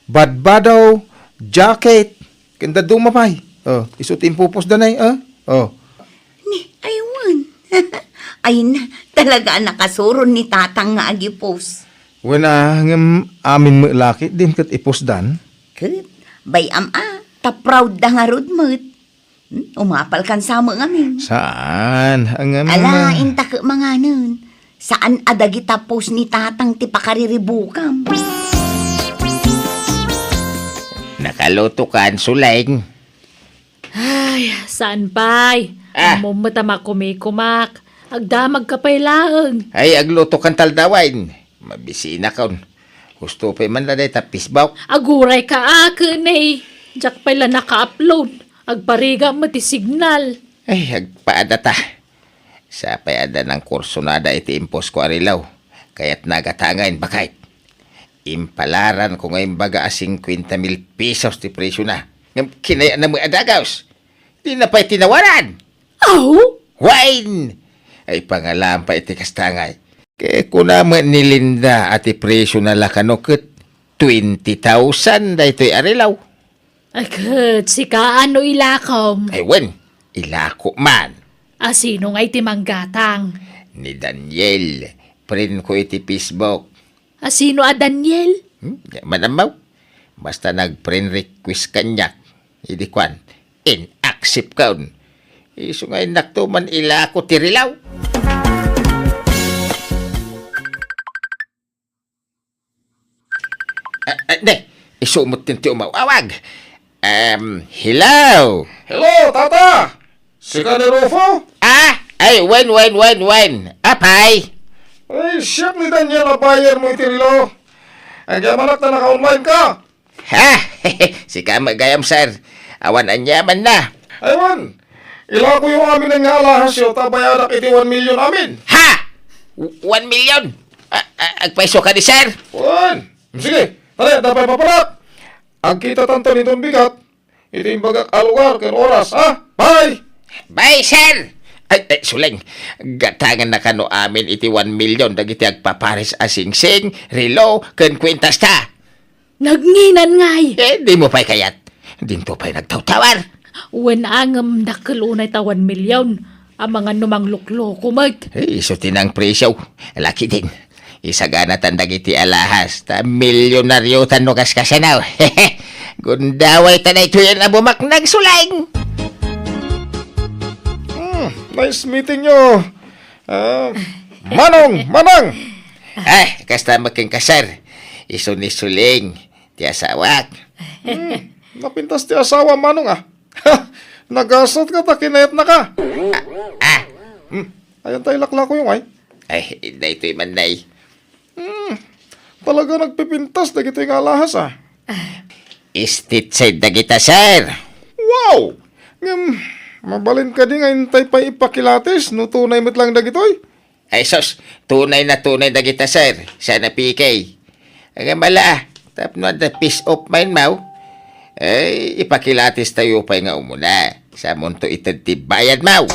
badbadaw, jacket, ken dadduma pay. Oh, isu ti impupos danay, ah? Oh. Ni, aywan. Ay na, talaga a nakasuron ni Tatang nga agipos. Wen a, ngem amin met laki, din ket ipusdan? Ket, bay-am a, ta proud da ngarud met. Hmm, umapal kan sa met ngamin. Saan? Ang ano Ala, na? Inta ket manganen. Saan a dagita pos ni Tatang ti pakariribukam? Nakaluto kan, Suleng? Ay, saan pay? Ah. Ammom met a makumikumak. Agdamagka pay laeng. Ay, agluto kan taldawen. Mabisinakon. Husto pay man la dayta Facebook. Aguray ka, ah, ken eh. Diak pay la naka-upload. Agparigam met ti signal. Ay, agpaadata. Sapay adda nangkursunada iti imposko a rilaw. Kayat nagatangen, bakit? Impalaran ko nga imbaga a singkuenta mil pesos ti presyona. Ngem kinayatna met a dagus. Dina pay tinawaran. Aw? Wen! Ay, pangalam pay iti kasta ngay. Kay kuna met ni Linda a ti presyona la kano ket twenty thousand daytoy a rilaw. Ay, ket sika, ano ilakom? Ay, wen, ilako man. A, sino ngay ti manggatang? Ni Daniel, friend ko iti Facebook. A, sino a Daniel? Hmm, di man ammaw. Basta nag-friend request kaniak. Idi kuan, in-accept kon. Isu nga innakto man ilako ti rilaw. Ah, ah, ne, isu met ti umaw-awag. Um, hello? Hello, Tata! Sika ni Rufo? Ah, ay, wen, wen, wen, wen. Apay? Ay, siak ni Daniel a buyer mo iti relo. Agyamanak ta naka-online ka. Ha? Sika met gayam, sir. Awan aniamanna. Ay, wen. Ilakoyo amin nga alahasyo ta bayadak iti one million amin. Ha? One million? A-, a-, agpayso kadi, sir? Wen. Sige, tara, adda pay papanak. Agkitatanto ni Don Bigat iti imbagak a lugar ken oras, ha? Bye! Bye, sir! Ay, ay, Suleng, gatangennaka no amin iti one million dagiti agpapares a singsing, relo, ken kuentasta. Nagnginan ngay! Eh, dimo pay kayat. Dinto pay nagtawtawar. Wen a ngem dakkel unay ta one million. Amangan no manglukloko met. Eh, isu ti nangpresyo. Laki din. Isaganatan dagiti alahas, ta milyonariotan no kaskasano. Gundawayta daytoyen a bumaknag, Suleng. Hmm, nice meeting you. Ah, Manong, Manang! Ay, kasta met kenka, sir. Isu ni Suleng, ti asawak. Hmm, napintas ti asawa, Manong, ah. Nagasatka ta kinayatnaka. Ah, ah. Hmm, ayan tayo laklakoyo, ay. Ay, daytoy man, nay. Hmm, talaga nagpipintas dagitoy nga alahas, ah. Estate side dagita, sir. Wow! Ngem, mabalin kadi nga intay pay ipakilatis no tunay met lang dagitoy? Ay, sus, tunay na tunay dagita, sir. Sana P K. Agam ala, tapno adda peace of mind maw? Ay, ipakilatis tayo pay nga umuna. Samonto ited ti bayad maw.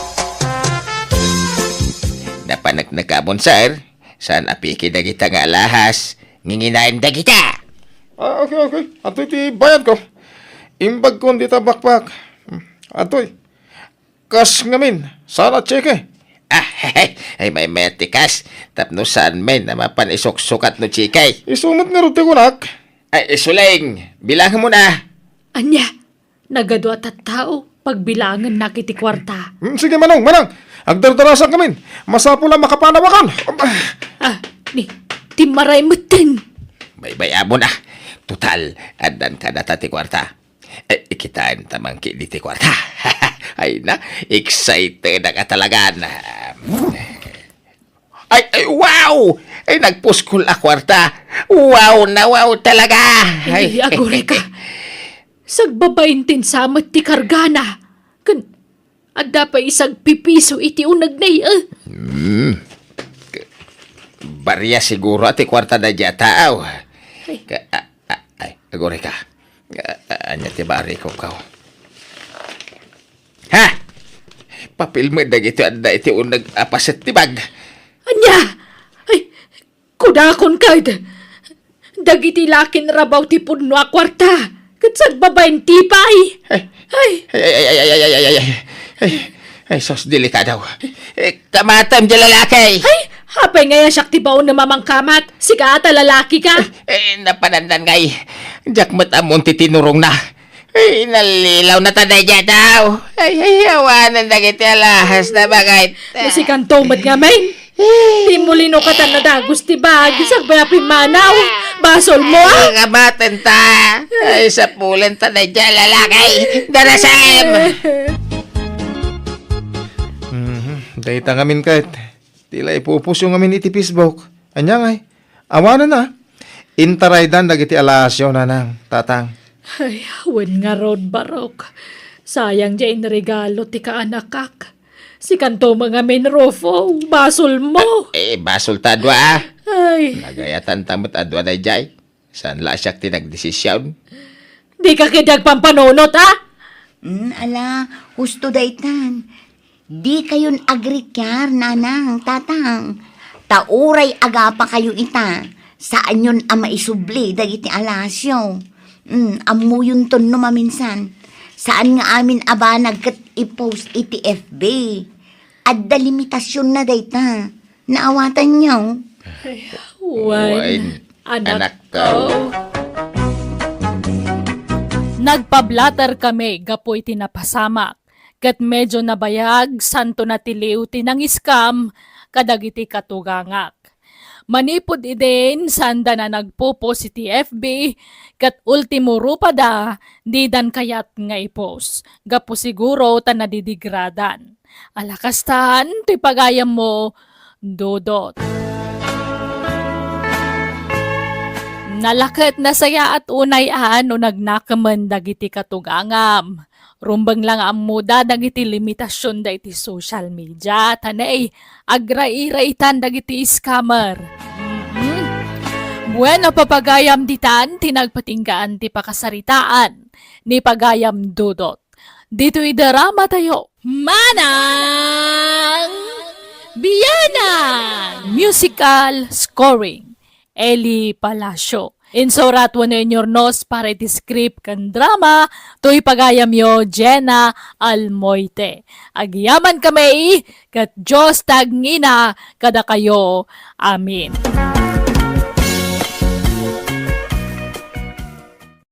Napaneknekam, sir. Saan a piki dagita nga alahas? Nginginaen dagita. Ah, okay, okay. Adtoy ti bayad ko. Imbag kon dita bakbak. Hmm. Adtoy. Kas ngamin. Saan a tseke? Ah, ay, maymayat ti kas. Tapno saan men a mapan isuksukat no tseke. Isu met ngarud ti kunak. Ay, Suleng, bilangen mo na. Ania? Nagadu a tattao, pagbilangennak iti kuarta. Hmm, sige, Manong, Manang. Agdardarasankamin. Masapul a makapanawakan. Ah, ni, timmaray metten. Baybay-amon a. Total, addan kadata ti kuarta. Eh, ikitaan ta man ketdi ti kuarta. Ay na, excited ka talaga na. Ay, ay, wow! Ay, nagpuskol a kuarta. Wow na wow talaga. Ay, agurayka. Sagbabain ti insamet ti kargana. Ken adda pay isagpipiso iti unegna, eh. Hmm. Baria siguro ti kuarta daydiay a tao. Ay. Ka-, a-, a-, ay, agurayka. A-, a-, ania ti barikok? Ha? Papil met dagiti adda iti uneg a paset ti bag. Ania? Ay, kudakon kad. Dagiti lakin rabaw ti pudno a kuarta. Ket sagbabain ti pay. Ay. Ay. Ay, ay, ay, ay, ay, ay, ay, ay, ay, ay, sus, delikado. Eh, kamatem diay lalaki. Ay, apay nga siak ti baonem a mangkamat? Sika ta lalaki ka. Eh, napanandan ngay. Diak met ammon ti tinurongna. Ay, nallilaw na ta daydiay a tao. Ay, ay, awanen dagiti alahas na bagay. No sikanto met ngamin. Ti mulino katan nadagus ti bag, sagbay a pimmanaw. Basolmo, ah! Ay, kamaten ta. Ay, sapulen ta daydiay a lalaki. Darasem! Mhm. Dayta ngamin ket, ti la ipupusyo ngamin iti Facebook. Ania ngay? Awanen a. Intaraydan dagiti alahasyo, nanang, tatang. Ay, wen ngarud, Barok. Sayang diay inregalo ti kaanakak. Sikanto met ngamin, Rufo, basolmo. Eh, basol ta dua, ah. Ay. Nagayatan ta met a dua daydiay. Saan la siak ti nagdesision? Dika ketdi agpampanunot, ah? Mm, ala, husto daytan. Dikayon agrikiar, nanang, tatang. Ta uray agapakayo ita, saanyon a maisubli dagiti alahasyo. Mm, ammoyonton no maminsan. Saan nga amin a banag ket i-post iti F B. Adda limitasionna dayta. Naawatanyo? Ay, wen, anakko. Nagpablatter kami gapu iti napasamak, ket medio nabayag santo natiliw ti nang-scam kadagiti katugangak. Manipud idin, saanda a nagpo-post iti F B, ket ultimo rupada, didan kayat nga i-post, gapu siguro ta nadidigradan. Ala kastan ti pagayammo, Dodot. Nalaket nasayaat unay a no nagnakemen dagiti katugangam. Rumbeng la nga ammoda dagiti limitasionda iti social media, ta nay, agrairaitan dagiti scammer. Mhm. Bueno, papagayam ditan ti nagpatinggaan ti pakasaritaan ni pagayam Dodot. Ditoy drama tayo. Manang Bianang! Musical scoring, Eli Palacio. Insurat wenno inyurnos para iti script ken drama, toy pagayamyo, Jenna Almoite. Agyaman kami, ket Dios ti agngina kadakayo. Amen.